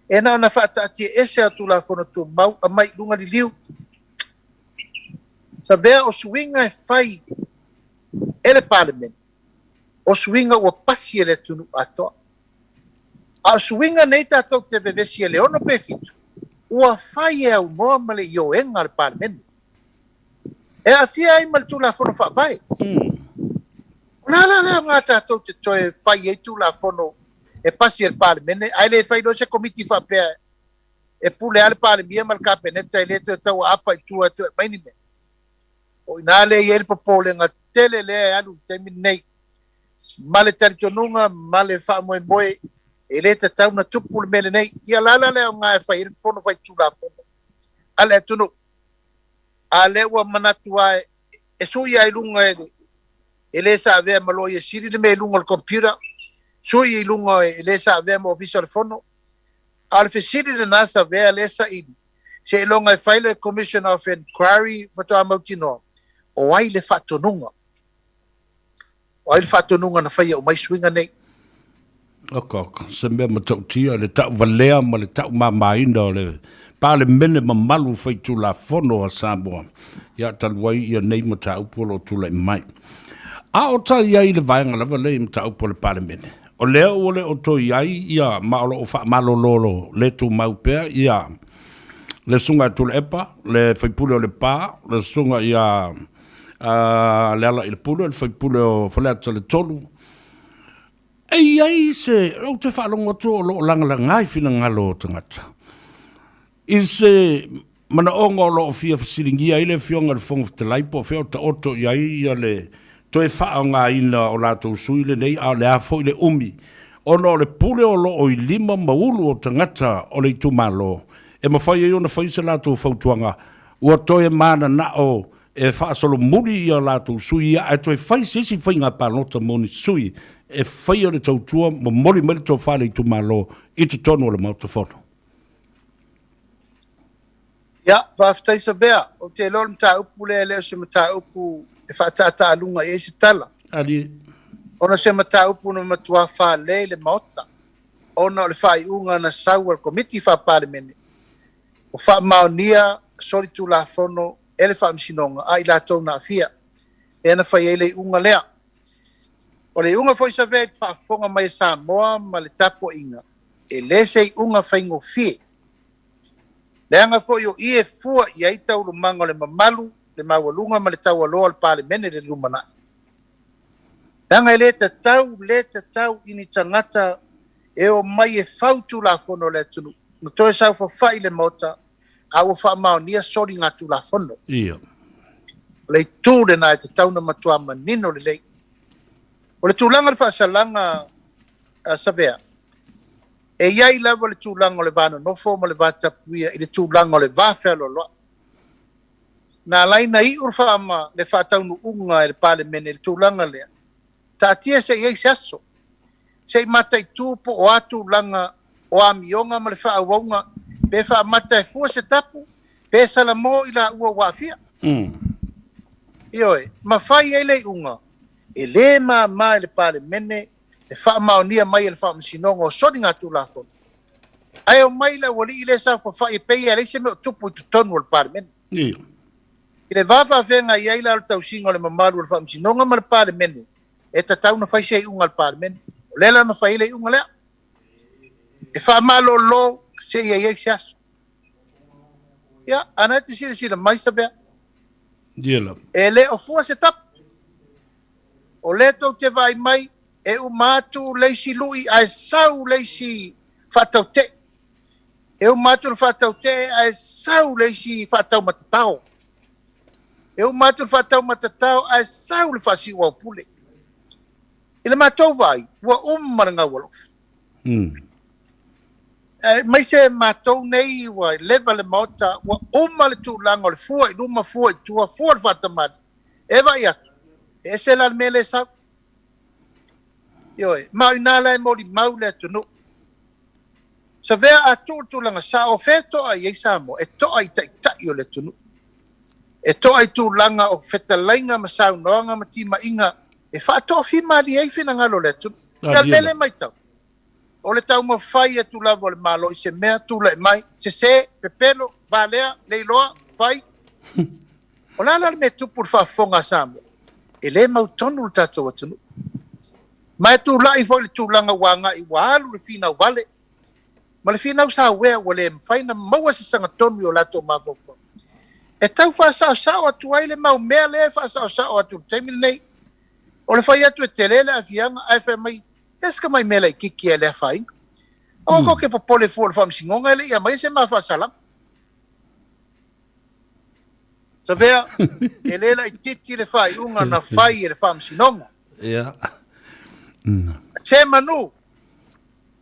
Speaker 2: e na ona faataatiaese a Tulafono Tumau aumai i luga liliu. Savea o suiga e fai e le Palemene, o suiga ua pasi e le atunuu atoa. A o suiga nei tatou te vevesi e le 6 pe 7, ua fai e aunoa ma le ioega a le Palemene. E aafia ai ma le Tulafono Faavae. O le a la le aoga tatou te toe fai ai Tulafono e pasi e le Palemene, ae le fai loa se Komiti faapea e pule lava le Palemia ma le Kapeneta e le toe tauaapa i tua e toe aumai ni mea? O i ina lea e i ai le popolega tele lea e alu i le taimi lenei, ma le talitonuga ma le faamoemoe e le tatau ona tupu le mea lenei. Ia o le a la le aoga e fai ai le Fono Faitulafono a le atunuu, a lea ua manatu lava e sui lava i luga e le e le sa avea ma Loia Sili le mea i luga o le computer, sui i luga e le sa avea ma Ofisa o le Fono. A o le fesili lena sa avea lea saili, seiloga e fai le Commission of Inquiry faatoa mautinoa o ai le faatonuga. O ai le faatonuga na faia uma ai suiga nei?
Speaker 1: Oka, oka, se mea matautia le tauvalea ma le taumamaina o le Palemene mamalu faitulafono a Samoa, ia talu ai ia nei mataupu o lo o tulai mai. A o ta i ai i le vaega lava lea i mataupu a le Palemene, o lea ua le o toe i ai ia ma o lo o faamalololo le tumau pea ia le Susuga ia Tuilaepa, le sui usufono o Lepa, le Susuga ia Lealailepule, le sui usufono o Faleata le 3. E i ai se, ou te faalogo atu o lo o lagalaga i finagalo o tagata i se manaoga o lo o fia fesiligia ai le Afioga i le Fofoga Fetalai po o fea o taoto i ai ia le toe faaaogaina o latou sui lenei, a o le a foi le umi, ona o le pule o lo o i lima ma ulu o tagata o le itumalo e mafai ai ona fai se latou fautuaga ua toe mananao e faasolomuli ia latou sui ia ae toe fai se isi faiga palota mo ni sui e faia le tautua momoli mai le tofa a le itumalo i totonu o le Maota Fono.
Speaker 2: Ia, faafetai Savea. Ou te iloa o le mataupu lea e le o se mataupu e faataataaluga i ai se tala.
Speaker 1: Ali.
Speaker 2: Ona o se mataupu na matua fale i le Maota ona o le faaiuga na sau a le Komiti Faa-Palemene ua faamaonia solitulafono e le Faamasinoga a i latou na aafia, lea na fai ai le iuga lea. O le iuga foi Savea i le faafofoga mai a Samoa ma le tapuaiga, e le se iuga faigofie. Leaga foi o i e fua i ai taualumaga o le mamalu, le maualuga ma le taualoa o le Palemene i le lumanai. Leaga e le tatau, le tatau i ni tagata e omai e fau Tulafono a le atunuu, na toe saofafai i le Maota a ua faamaonia soligatulafono.
Speaker 1: Ia.
Speaker 2: O le itu lena e tatau ona matua manino lelei. O le tulaga o le faasalaga a Savea, e i ai lava le tulaga o le va nonofo ma le va tapuia i le tulaga o le va fealoaloai. Na ala ai ona iu le faataunuuga e le Palemene i le tulaga lea, taatia se i ai se aso, se i mataitu po o a tulaga o amioga ma le faaauauga, pe faamata e fua se tapu, pe salamo i laua ua aafia. Ioe, ma fai ai le iuga, e le mama i le Palemene le faamaonia mai e le Faamasinoga o soligatulafono, ae omai le aualii lea e saofafai e pei e leai se mea o tupu i totonu o le Palemene. I le va faafeagai ai la o le tausiga o le mamalu o le Faamasinoga ma le Palemene, e tatau ona fai se iuga a le Palemene. O lea la na fai ai le iuga lea, e faamalolo seia i ai se aso. Ia, a na e te silasila mai Savea, e le o fua se tapu. O lea tou te vaai mai, e uma atu le isi lui ae sau le isi faatautee. E uma atu le faatautee ae sau le isi faataumatatao. E uma atu le faataumatatao ae sau le faasiuaupule. I le matou vaai, ua uma le gaualofa. Aemaise matou nei ua leva le Maota, ua uma le tulaga o le fua i luma, fua i tua, fua le faatamali. E vaai atu, e ese la le mea lea e sau. Ioe, ma o i ina la e molimau le atunuu. Savea a tuu le tulaga sao, o fea e toa i ai Samoa? E toa i taitai o le atunuu. E toa i tulaga o fetalaiga ma saunoaga ma timaiga e faatoafimalie ai finagalo o le atunuu. Ia o le mea lea e matau, o le taumafai atu lava o le Malo i se mea, tulai mai, sese, pepelo, valea, leiloa, fai. O le a la le mea e tupu i le faafofoga a Samoa? E le mautonu le tatou atunuu. Ma e tulai foi le tulaga ua agai, ua alu le finau vale. Ma le finau sauea ua le mafai ona maua se sagatonu i o latou mafaufau e tau faasaosao atu ai le mau mea lea e faasaosao atu i le taimi lenei. O le fai atu e tele le aafiaga ae fai mai e se tamai mea laitiiti e le afaina. Aua tou te popole fua i le faamasinoga e le i aumaia se ma faasalaga. Savea, e le laitiiti le faaiuga na fai e le faamasinoga. Se manu,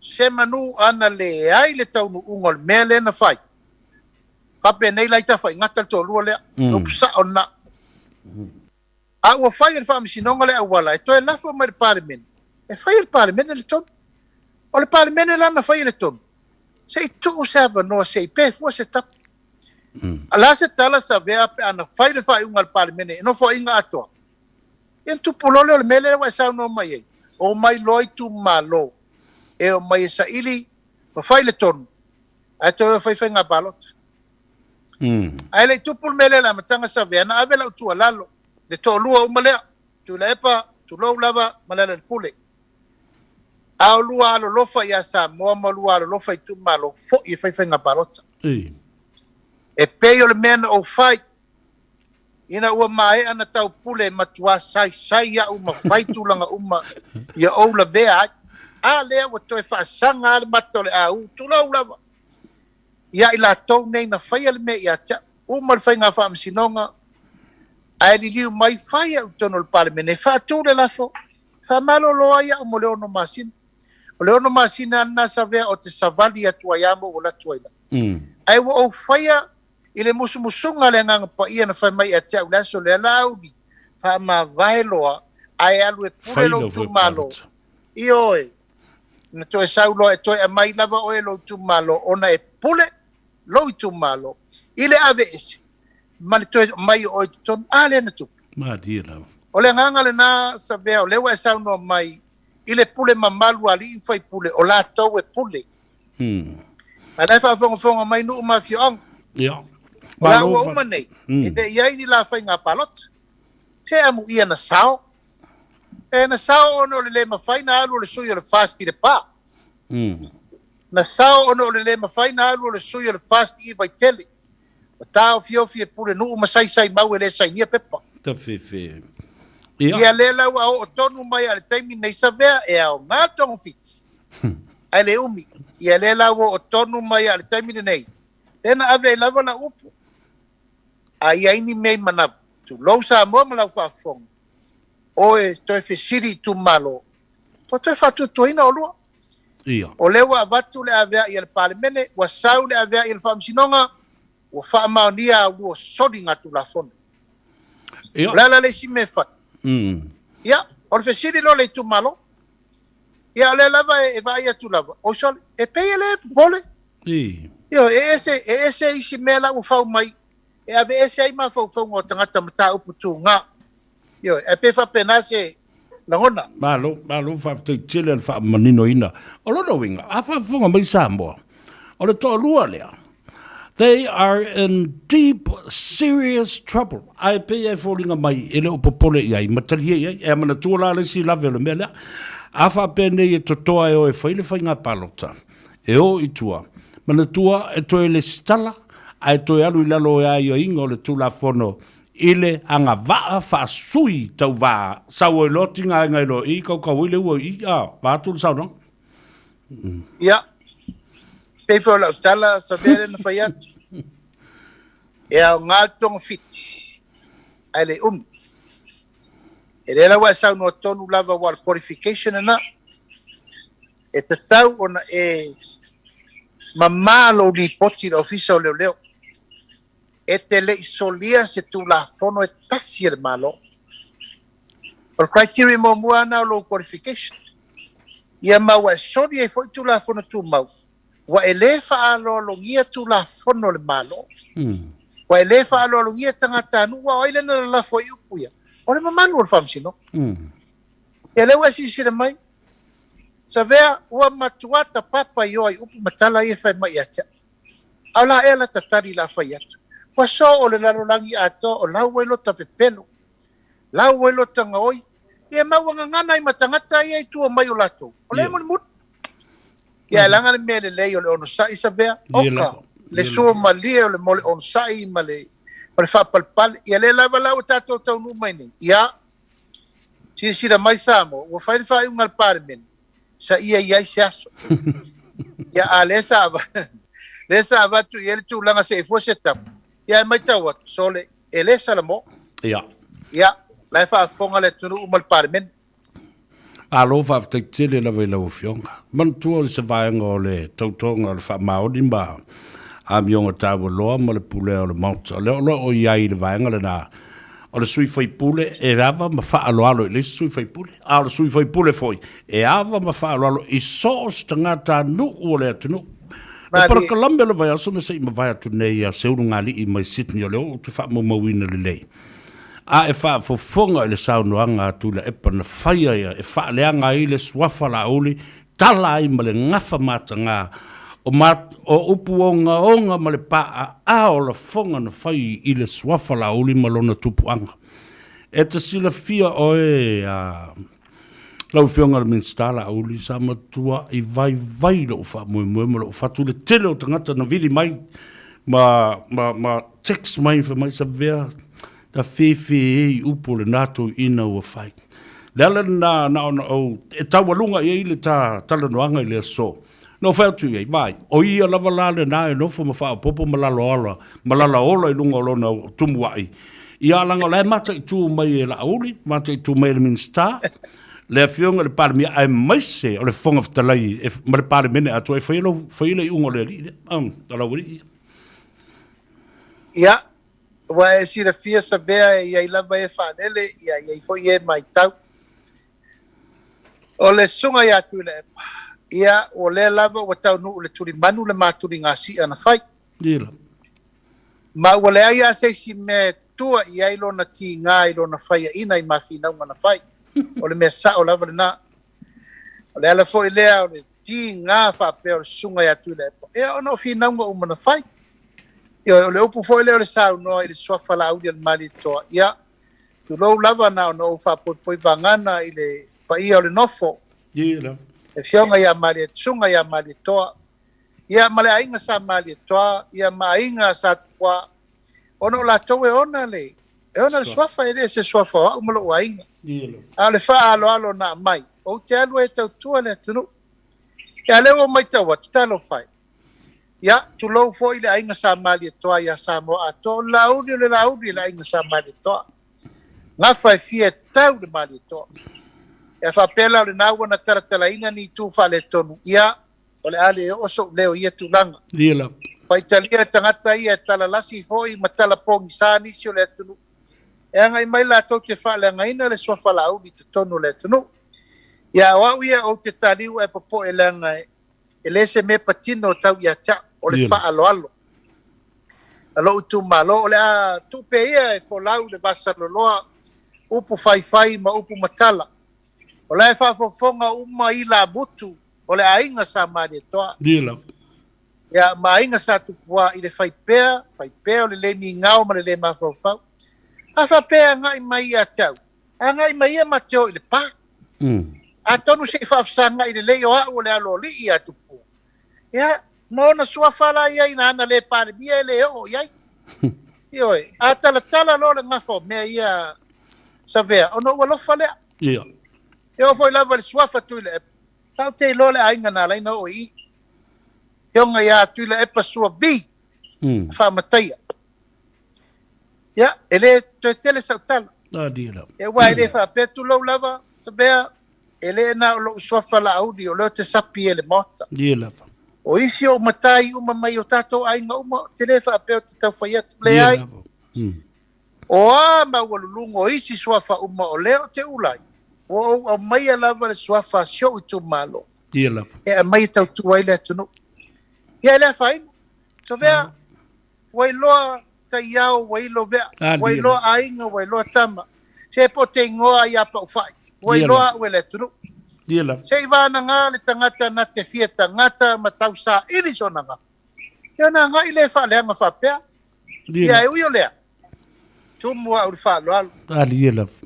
Speaker 2: se manu ana leai le taunuuga o le mea lea na fai, faapenei la i tafaigata le toalua lea, le upu sao lena. A ua fai e le Faamasinoga le auala e toe lafo mai i le Palemene, e fai e le Palemene le tonu. O le Palemene la na faia le tonu, se i tuu se avanoa se i pe fua se tapu. O le a se tala Savea pe a na fai le faaiuga a le Palemene i Nofoaiga atoa? Ia ona tupu loa lea o le mea lea ua e saunoa mai ai, omai loa itumalo e omai e saili ma fai le tonu, ae toe o e fai faiga palota. Ae le i tupu le mea lea i le amataga Savea, na ave lau tuualalo, le toalua uma lea, Tuilaepa, tulou lava, ma Lealailepule. A o lua alolofa ia Samoa ma lua alolofa i itumalo, foi e fai faiga palota. E pei o le mea na ou fai, ina ua maea na taupule e matuā saisai au ma fai tulaga uma ia ou lavea ai. A lea ua toe faasaga lava le mata o le au, tulou lava, ia i latou nei na faia le mea ia te au. Uma le faiga faamasinoga, ae liliu mai fai au i totonu o le Palemene e faatu le lafo, faamalolo ai au mo le 6 masina. O le 6 masina lava lena Savea ou te savali atu ai lava ma ou alu atu ai lava. Ae ua ou faia i le musumusuga a le Agaga Paia na fai mai ia te au i le aso lea, Laauli, faamavae loa ae alu e pule lou itumalo. Ioe, na toe sau loa e toe aumai lava oe e lou itumalo ona e pule lou itumalo i le aveese ma le toe aumai o oe i totonu. A lea na tupu.
Speaker 1: Malie lava.
Speaker 2: O le agaga lena Savea, o lea ua e saunoa mai i le pule mamalu a alii ma faipule, o latou e pule. A la e faafogafoga mai nuu ma afioaga. O la ua uma nei, e le i ai ni la faiga palota. Se amuia na sao. E na sao ona o le le mafai na alu o le sui o le FAST i Lepa. Na sao ona o le le mafai na alu o le sui o le FAST i Vaitele. Ua taofiofi e Pulenuu ma saisai mau e le sainia pepa.
Speaker 1: Tafefe.
Speaker 2: Ia lea la ua oo tonu mai a le taimi nei Savea e aoga togafiti ae le umi. Ia lea la ua oo tonu mai a le taimi lenei lea na ave ai lava lau upu. A i ai ni mea i manava, tulou Samoa ma lau faafofoga, oe toe fesili i itumalo, ua toe faatuatuaina oulua.
Speaker 1: Ia.
Speaker 2: O lea ua avatu le aveai a le Palemene, ua sau le aveai a le Faamasinoga, ua faamaonia a ulua soligatulafono.
Speaker 1: Ia.
Speaker 2: O le a la le isi mea e fai? Ia, o le fesili loa i le itumalo. Ia, o lea lava e vaai atu lava, oi sole, e pei e le popole. Ioe, e ese, e ese isi mea la ua fau mai e aveese ai mafaufauga o tagata mataupu tuga. Ioe, ae pei e faapena se lagona.
Speaker 1: Malo, malo, faafetai tele i le faamaninoina. O lona uiga, a faafofoga mai Samoa, o le toalua lea, they are in deep serious trouble. Ae pei e foliga mai e le o popole i ai ma talie i ai. E manatua la le isi lave o le mea lea. A faapea nei e totoa e o e fai le faiga palota, e o i tua, manatua e toe lesitala ae toe alu i lalo o aiaiga o le Tulafono i le agavaa faasui tauva sau ai loa tigaina ai loa i kaukau ai le ua i a vaeatu le saunoaga.
Speaker 2: Ia, pei foi o lau tala Savea lea na fai atu, e aoga le togafiti ae le umi. E lea la ua e saunoa tonu lava aua o le qualification lena. E tatau ona e mama lou lipoti i le Ofisa o Leoleo. E te le i solia se Tulafono e tasi a le Malo. O le criteria muamua lava lena o lou qualification. Ia ma ua e soli ai foi Tulafono Tumau, ua e le faaaloalogia Tulafono a le Malo. Ua e le faaaloalogia tagatanuu, aua o ai lea na lalafo ai upu ia? O le mamalu o le Faamasinoga. Ia lea ua e silasila mai, Savea, ua matua tapapa ioa i upu ma tala ia e fai mai ia te au. A o la ea lata tali la fai atu? Ua soo o le lalolagi atoa o lau ai lota pepelo, lau ai lota gaoi, ia ma ua gagana ai ma tagata ia i tua mai o latou, o lea e mulimuli. Ia, e leaga le mea lelei o le onosai Savea, oka, le sua malie o le mo le onosai ma le, ma le faapalepale. Ia lea lava la ua tatou taunuu mai nei. Ia, silasila mai Samoa, ua fai le faaiuga a le Palemene, sa ia i ai se aso. Ia, a lea sa, lea sa avatu i ai le tulaga se i fua se tapu. Ia, e matau atu, sole, e le salamo.
Speaker 1: Ia.
Speaker 2: Ia, la e faafofoga le atunuu ma le Palemene.
Speaker 1: Malo faafetai tele lava i lau Afioga. Manatua o se vaega o le tautoga o le faamaoni ma amioga taualoa ma le pulea o le Maota. O lea o lo o i ai i le vaega lena, o le sui faipule e ava ma faaaloalo i le isi sui faipule, a o le sui faipule foi e ava ma faaaloalo i so o se tagatanuu o le atunuu. O polokalame o le vaiaso na se i mavae atu nei a Seulugalii mai Sydney o lea ou te faamaumauina lelei. A e faafofoga i le saunoaga a Tuilaepa na faia ia e faaleaga ai le suafa Laauli, tala ai ma le gafa mataga o ma, o upu ogaoga ma le paaa o lafoga na fai i le suafa Laauli ma lona tupuaga. E te silafia oe a Lau Afioga i le Minisita Laauli, sa matuai vaivai lou faamoemoe ma lou fatu i le tele o tagata na vili mai ma, ma, ma text mai fai mai, Savea, ta fefe e i upu o lena toeaina ua fai. Le ala lena na ona ou, e taualuga i ai le ta talanoaga i le aso. Na ou fai atu i ai, Vaai, o ia lava la lena e nofo ma faaopoopo ma laloala, ma lalaola i luga o lona tumuai. Ia, leaga o la e mataitu mai e Laauli, mataitu mai e le Minisita, le Afioga i le Palemia, aemaise o le Fofoga Fetalai e, ma le Palemene atoa e faia lou, faia le iuga o le alii lea, o lau alii ia.
Speaker 2: Ia, ua e silafia Savea e i ai lava e faalele, ia, e i ai foi e matau. O le susuga ia Tuilaepa, ia, o lea lava ua taunuu i le tulimanu le matuligasia na fai.
Speaker 1: Ia.
Speaker 2: Ma ua leai lava se isi mea e tua i ai lona tiga i lona faiaina i mafinauga na fai. O le mea sao lava lena. O le ala foi lea o le tiga faapea o le susuga ia Tuilaepa, ia ona o finauga uma na fai. Ia, o le upu foi lea o le saunoa i le suafa Laauli a le Malietoa, ia, Tulou lava na ona ou faapoipoi vagana i le paia o le nofo.
Speaker 1: Le
Speaker 2: afioga ia Malie, susuga ia Malietoa, ia ma le aiga sa Malietoa, ia ma aiga sa Tupua, ona o latou e ona le, e ona le suafa, e le se suafa o au ma lou aiga. A o le faaaloalo na aumai, ou te alu ai e tautua le atunuu. Ia a lea ua matau atu, talofa e. Ia, tulou foi le aiga sa Malietoa ia Samoa atoa. O le Laauli o le Laauli i le aiga sa Malietoa. Gafa e fia e tau le Malietoa. Ia faapea la o lena ua na talatalaina ni itu faaletonu, ia, o le a le oo sou leo i ia tulaga.
Speaker 1: Ia lava.
Speaker 2: Faitalia le tagata ia e talalasi foi ma tala pogisa nisi o le atunuu. E agai mai latou te faaleagaina le suafa Laauli i totonu o le atunuu. Ia, o au ia ou te taliu ae popoe leaga e E le se mea patino tau ia te au, o le faaaloalo a lou itumalo. O le a tuu pea ia e folau le vasaloloa, upu faifai ma upu matala. O la e faafofoga uma ilamutu o le aiga sa Malietoa. Ia, ma aiga sa Tupua i le fai pea, fai pea o le le migao ma le le mafaufau. A faapea e agai mai ia te au, agai mai ia ma te o i le pa. Atonu se i faafesagai lelei o au o le aloalii ia Tupua. Ia, ma ona suafa la ia ina ana le Palemia e le oo i ai. Ioe, a talatala loa le gafa o mea ia Savea, ona ou alofa lea.
Speaker 1: Ia.
Speaker 2: E oo foi lava i le suafa Tuilaepa, sa ou te iloa le aiga na ala ai ona oo i i. Afioga ia Tuilaepa Sua Vi, Faamataia. Ia, e le toe tele sau tala.
Speaker 1: Ia,
Speaker 2: aua e le faapea, tulou lava, Savea, e le na o lou suafa Laauli, o lea ou te sapi e le Maota.
Speaker 1: Ia lava.
Speaker 2: O isi ou matai uma mai o tatou aiga uma, ou te le faapea ou te tau fai atu. Leai. O a maualuluga o isi suafa uma o lea ou te ula ai, ua ou aumaia lava le suafa a si ou itumalo.
Speaker 1: Ia lava.
Speaker 2: E aumai e tautua ai le atunuu. Ia, e le afaina. Savea, Ua iloa taiao, ua ilo vea, ua iloa aiga, ua iloa tama. Se po te igoa ia Paufai, ua iloa au e le atunuu. Se i vanaga le tagata na te fia tagata ma tau saili sona gafa. Ia ona agai lea e faaleaga faapea. Ia e ui o lea, tumu au i le faaaloalo.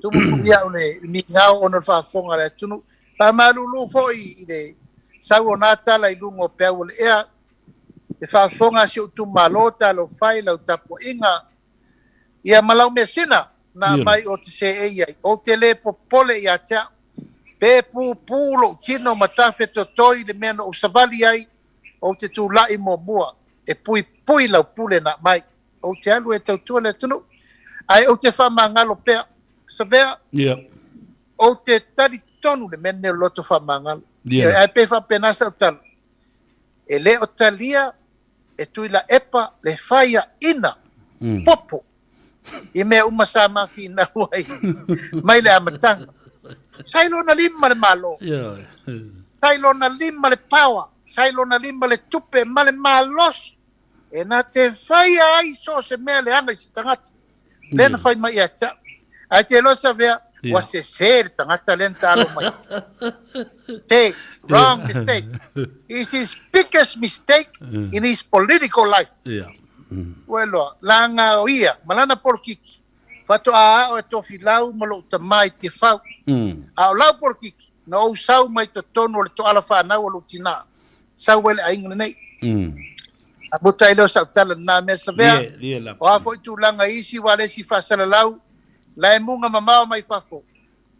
Speaker 2: Tumu foi au i le migao ona o le faafofoga a le atunuu. Faamalulu foi i le Sau o na tala i luga o peau o le ea, le faafofoga a si ou itumalo, talofa e i lau tapuaiga, ia ma lau measina na aumai ou te seei ai, ou te le popole ia te au, pe pupu lou tino ma tafetotoi i le mea na ou savali ai, ou te tulai muamua e puipui lau pule na aumai. Ou te alu e tautua le atunuu, ae ou te faamagalo pea. Savea, ou te talitonu le mea lenei o le loto faamagalo. Ae pei e faapena sau tala, e le o talia e Tuilaepa le faiaina popo i mea uma sa ma finau ai mai le amataga. Sa i lona lima le Malo, sa i lona lima le power, sa i lona lima le tupe ma le malosi e na te faia ai so o se mea leaga i se tagata. Lea na fai mai ia te au. Ae te iloa Savea, ua sese le tagata lea na taalo mai. Te, wrong mistake. It's his biggest mistake in his political life. Ua iloa, leaga o ia ma lana polokiki, faatoa ao e Tofilau ma lou tama i Tiafau. A o lau polokiki, na ou sau mai totonu o le toala fanau o lou tina, sau ai le aiga lenei. Amuta ai lea o sau tala lena mea Savea, o a foi tulaga i isi ua le isi faasalalau, la e muga mamao mai fafo,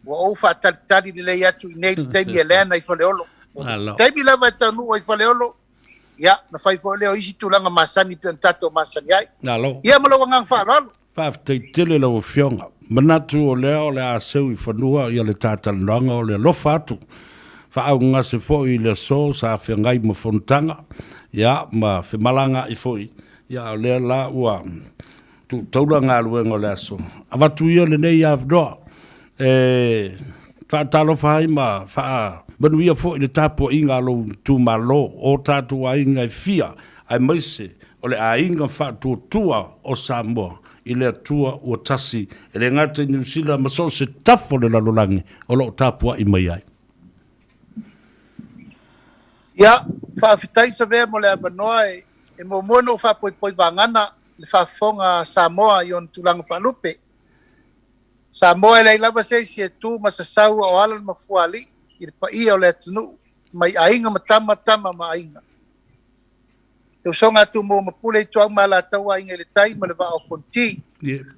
Speaker 2: ua ou faatalitali lelei atu i nei le taimi e leana i Faleolo. Taimi lava e taunuu ai Faleolo, ia, na fai foi lea o isi tulaga masani pei ona tatou masani ai. Ia ma lou agaga faaaloalo.
Speaker 1: Faafetai tele lau Afioga. Manatu o lea o le a seu i fanua ia le ta talanoaga o le alofa atu faaaugase foi i le aso sa feagai ma fonotaga ia ma femalagaai foi ia a o lea la ua tuu taula galuega o le aso. Avatu ia lenei avanoa e faatalofa ai ma faamanuia foi i le tapuaiga a lou itumalo, o tatou aiga e fia aemaise o le aiga faatuatua o Samoa i le Atua ua tasi, e le gata i Niu Sila ma so o se tafa o le lalolagi o lo o tapuai mai ai.
Speaker 2: Ia, faafetai Savea mo le avanoa e muamua ona ou faapoipoi vagana le faafofoga a Samoa i ona tulaga faalupe. Samoa e leai lava se isi e tu ma sasau a o ala le mafuaalii i le paia o le atunuu mai aiga ma tama, tama ma aiga. Le usoga a Tumua ma Pule Ituau ma Alataua Aiga i le Tai ma le Vaa o Fonoti.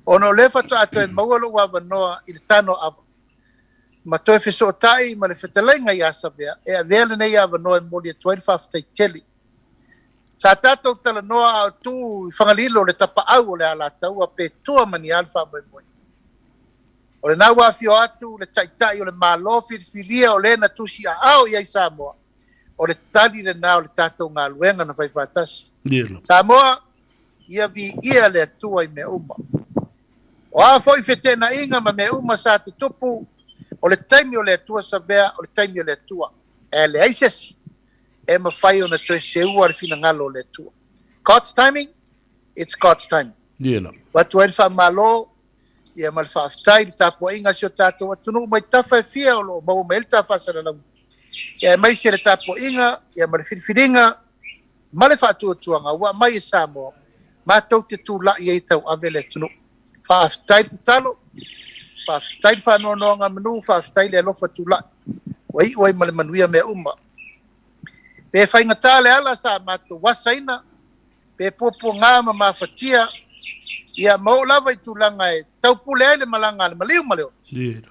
Speaker 2: Ona o lea faatoa toe maua lou avanoa i le tanoaava ma toe fesootai ma le fetalaiga ia Savea e avea lenei avanoa e momoli atu ai le faafetai tele. Sa tatou talanoa a o tu i Fagalilo le tapaau o le Alataua pe tua ma ni a le faamoemoe. O lena ua afio atu le Taitai o le Malo filifilia o le na tusiaao i ai Samoa, O le tali lena o le tatou galuega na fai faatasi. Samoa, ia viia le Atua i mea uma. O a foi feteenaiga ma mea uma sa tutupu, o le taimi o le Atua Savea, o le taimi o le Atua. E leai se isi e mafai ona toe seua le finagalo o le Atua. God's timing, it's God's timing. Avatu ai le faamalo ia ma le faafetai i le tapuaiga a si o tatou atunuu mai tafa e fia o lo o maua mai ai le ta faasalalauga, ia aemaise le tapuaiga ia ma le filifiliga ma le faatuatuaga ua aumai e Samoa matou te tulai ai e tauave le atunuu. Faafetai le tatalo, faafetai le faanoanoagamanu, faafetai le alofa tulai ua iu ai ma le manuia mea uma. Pe faigata le ala sa matou asaina, pe puapuaga ma mafatia, ia ma oo lava i tulaga e taupule ai le malaga a le maliu ma le oti,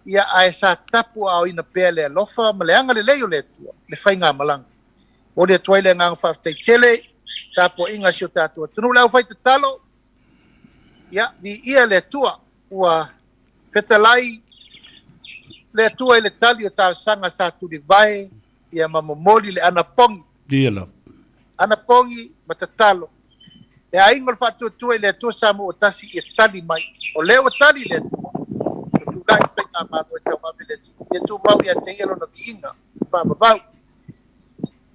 Speaker 2: ia ae sa tapuaaoina pea le alofa ma le agalelei o le Atua le faigamalaga. Momoli atu ai le agaga faafetai tele i tapuaiga a si o tatou atunuu. Le aufaitatalo, ia viia le Atua ua fetalai le Atua i le tali o talosaga sa tulivae ia ma momoli le anapogi.
Speaker 1: Ia lava.
Speaker 2: Anapogi ma tatalo. Le aiga o le faatuatua i le Atua Samoa ua tasi ia tali mai. O lea ua tali le Atua, ua tulai le Faigamalo e tauave le atunuu. Ia tumau ia te ia lona viiga faavavau.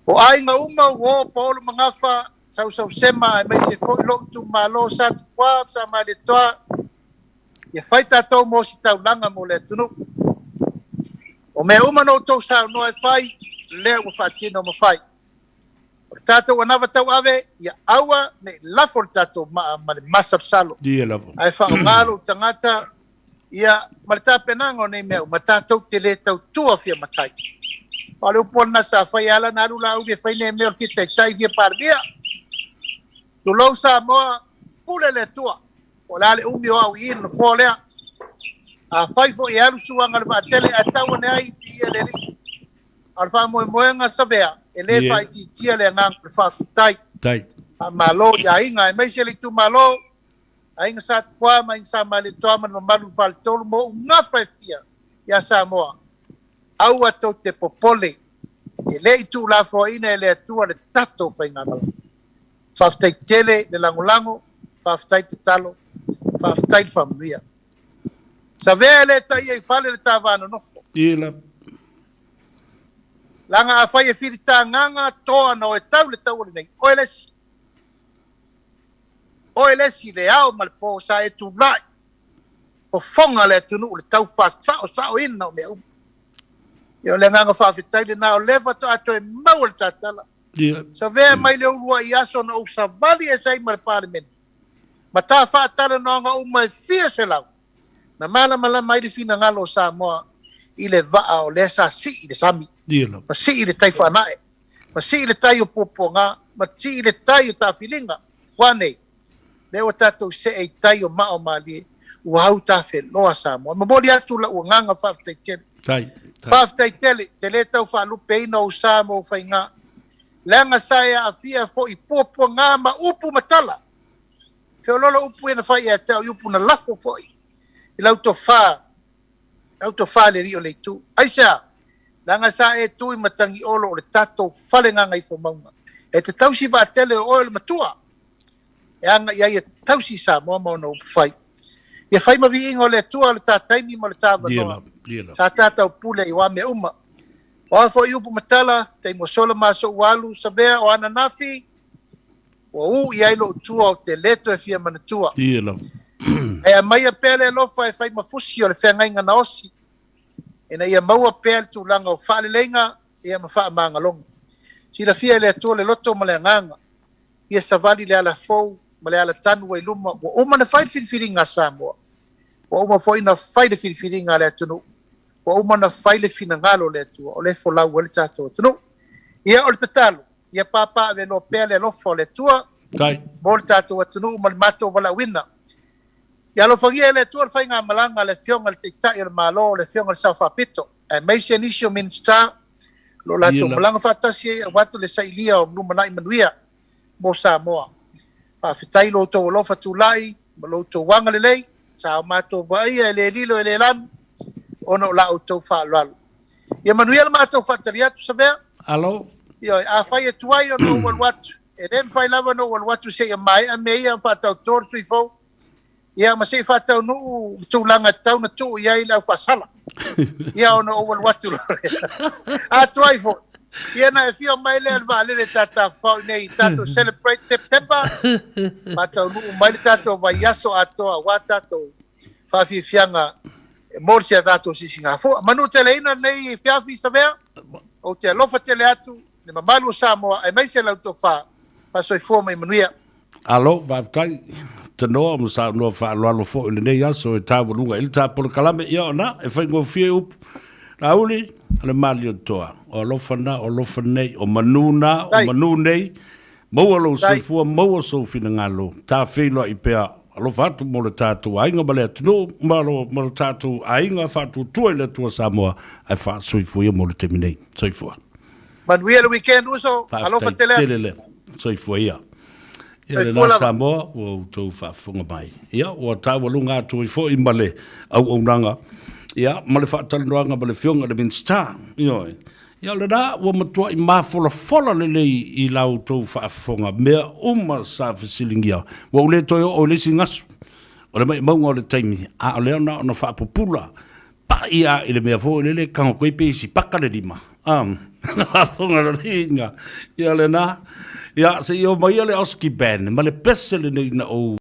Speaker 2: O aiga uma, uo, paolo ma gafa, sausausema aemaise foi lou itumalo Satupua ma Samalietoa, Ia fai tatou mo ositaulaga mo le atunuu. O mea uma na outou saunoa e fai, lea ua faatino ma fai. O le tatou anava tauave, ia aua ne i lafo le tatou maa ma le masalosalo, ae faaaoga lou tagata ia ma le tapenaga o nei mea uma, tatou te le tautua fia matai. O le upu lena sa fai e ala na alu Laauli e fai nei mea o le fia taitai fia Palemia. Tulou Samoa, pule le Atua. Po o le a le umi o au i i le nofoa lea. Afai foi e alu suaga o le vaatele ae tau ane ai, viia le Alii. A o le faamoemoega Savea, e le faaitiitia le agaga o le faafetai. Faamalo i aiga aemaise le itumalo, Aiga Sa Tupua ma Aiga Sa Malietoa ma le mamalu i le Faletolu ma ou gafa e fia ia Samoa. Aua tou te popole, e le i tuulafoaiina e le Atua le tatou faigamalaga. Faafetai tele le lagolago, faafetai tatalo, faafetai le faamanuia. Savea e le taia i fale le ta va nonofo.
Speaker 1: Ila.
Speaker 2: Leaga afai e filitagaga toa na oe tau le taua lenei, oe le isi. Oe le isi le ao ma le po sa e tulai fofoga le atunuu le tau faasaosaoina o mea uma. Ia o le agaga faafetai lena o lea faatoa toe maua le tatala. Savea mai le uluai aso na ou savali ese ai ma le Palemene ma ta faatalanoaga uma e fia selau na malamalama ai le finagalo o Samoa i le vaa o lea sa sii i le sami, ma sii i le tai faanae, ma sii i le tai o puapuaga, ma sii i le tai o taafiliga. Ua nei, lea ua tatou see i tai o maa o malie, ua au tafeloa Samoa. E momoli atu lau agaga faafetai tele. Faafetai tele, te le tau faalupeina ou sa ma ou faiga, leaga sa e aafia foi i puapuaga ma upu ma tala. Feoloolo upu ia na fai ia te au i upu na lafo foi i lau tofa, lau tofa i le alii o le itu. Aisea? Leaga sa e tu i Matagiolo o le tatou fale gagaifomauga e te tausi vaatele o oe o le matua e aga i ai e tausi Samoa ma ona upu fai. Ia fai ma viiga o le Atua le ta taimi ma le ta avanoa. Sa tatau pule i mea uma. O a foi upu ma tala, taimi ua sola ma aso ua alu, Savea o ananafi, Ua ū i ai lou tua ou te le toe fia manatua.
Speaker 1: Ia lava.
Speaker 2: Ae aumaia pea le alofa e fai ma fusi o le feagaiga na osi, ina ia maua pea le tulaga o faaleleiga ia ma faamagaloga. Silafia e le Atua le loto ma le agaga, ia savali le ala fou ma le ala tanu ua i luma, ua uma ona fai le filifiliga a Samoa, ua uma foi ona fai le filifiliga a le atunuu, ua uma ona fai le finagalo o le Atua, o lea e folau ai le tatou atunuu. Ia, o le tatalo, Ia papaaveloa pea le alofa o le Atua mo le tatou atunuu ma le matou valaauina. Ia alofagia e le Atua le faigamalaga a le Afioga i le Taitai o le Malo, le Afioga i le Sao Faapito, aemaise nisi o Minisita o lo o latou malaga faatasi ai aua le sailia o lumanai manuia mo Samoa. Faafetai i lo outou alofa tulai ma lo outou agalelei sa o matou vaaia e le lilo e le lanu ona o la outou faaaloalo. Ia manuia le matou faatali atu, Savea.
Speaker 1: Alo.
Speaker 2: Ioe, afai e tuai ona ou alu atu, e le mafai lava ona ou alu atu seia maea mea ia ma faatauto le sui fou, ia ma se i faataunuu le tulaga e tatau ona tuu i ai le aufaasala. Ia ona ou alu atu loa lea. A tuai foi, ia ona e afio mai lea i le vaalele ta tafafao i inei, tatou celebrate September, faataunuu mai le tatou vaiaso atoa aua tatou faafiafiaga e mo si a tatou sisigafua. Manuteleina lenei afiafi Savea, ou te alofa tele atu le mamalu o Samoa aemaise lau tofa, faasoifua ma ia manuia.
Speaker 1: Alo, faafetai tanoa ma saunoa faaaloalo foi i lenei aso e taualuga ai le ta polokalame. Ia ona e faigofie upu. Laauli, o le Malietoa, o alofa na, o alofa nei, o manu na, o manu nei, Maua lou soifua, maua sou finagalo, ta feiloai pea, alofa atu mo le tatou aiga ma le atunuu, ma lo, ma lo tatou aiga faatuatua i le Atua Samoa, ae faasoifua ia mo le taimi nei. Soifua.
Speaker 2: Manuia le weekend uso, alofa tele atu.
Speaker 1: Tele lea. Soifua ia. Ia le la Samoa, ua outou faafofoga mai. Ia, ua taualuga atu ai foi ma le auaunaga, ia, ma le faatalanoaga ma le Afioga i le Minisita. Ioe. Ia o lena ua matuai mafolafola lelei i la outou faafofoga mea uma sa fesiligia. Ua ou le toe oo i le isi gasu o le maimauga o le taimi, a o lea na ona faapupula paʻi a i le mea foi lele tago koe pe isi paka le lima. A, faafofoga lelei ia lena. Ia, se i oo mai ia le Oski Band ma le pese lenei na ou.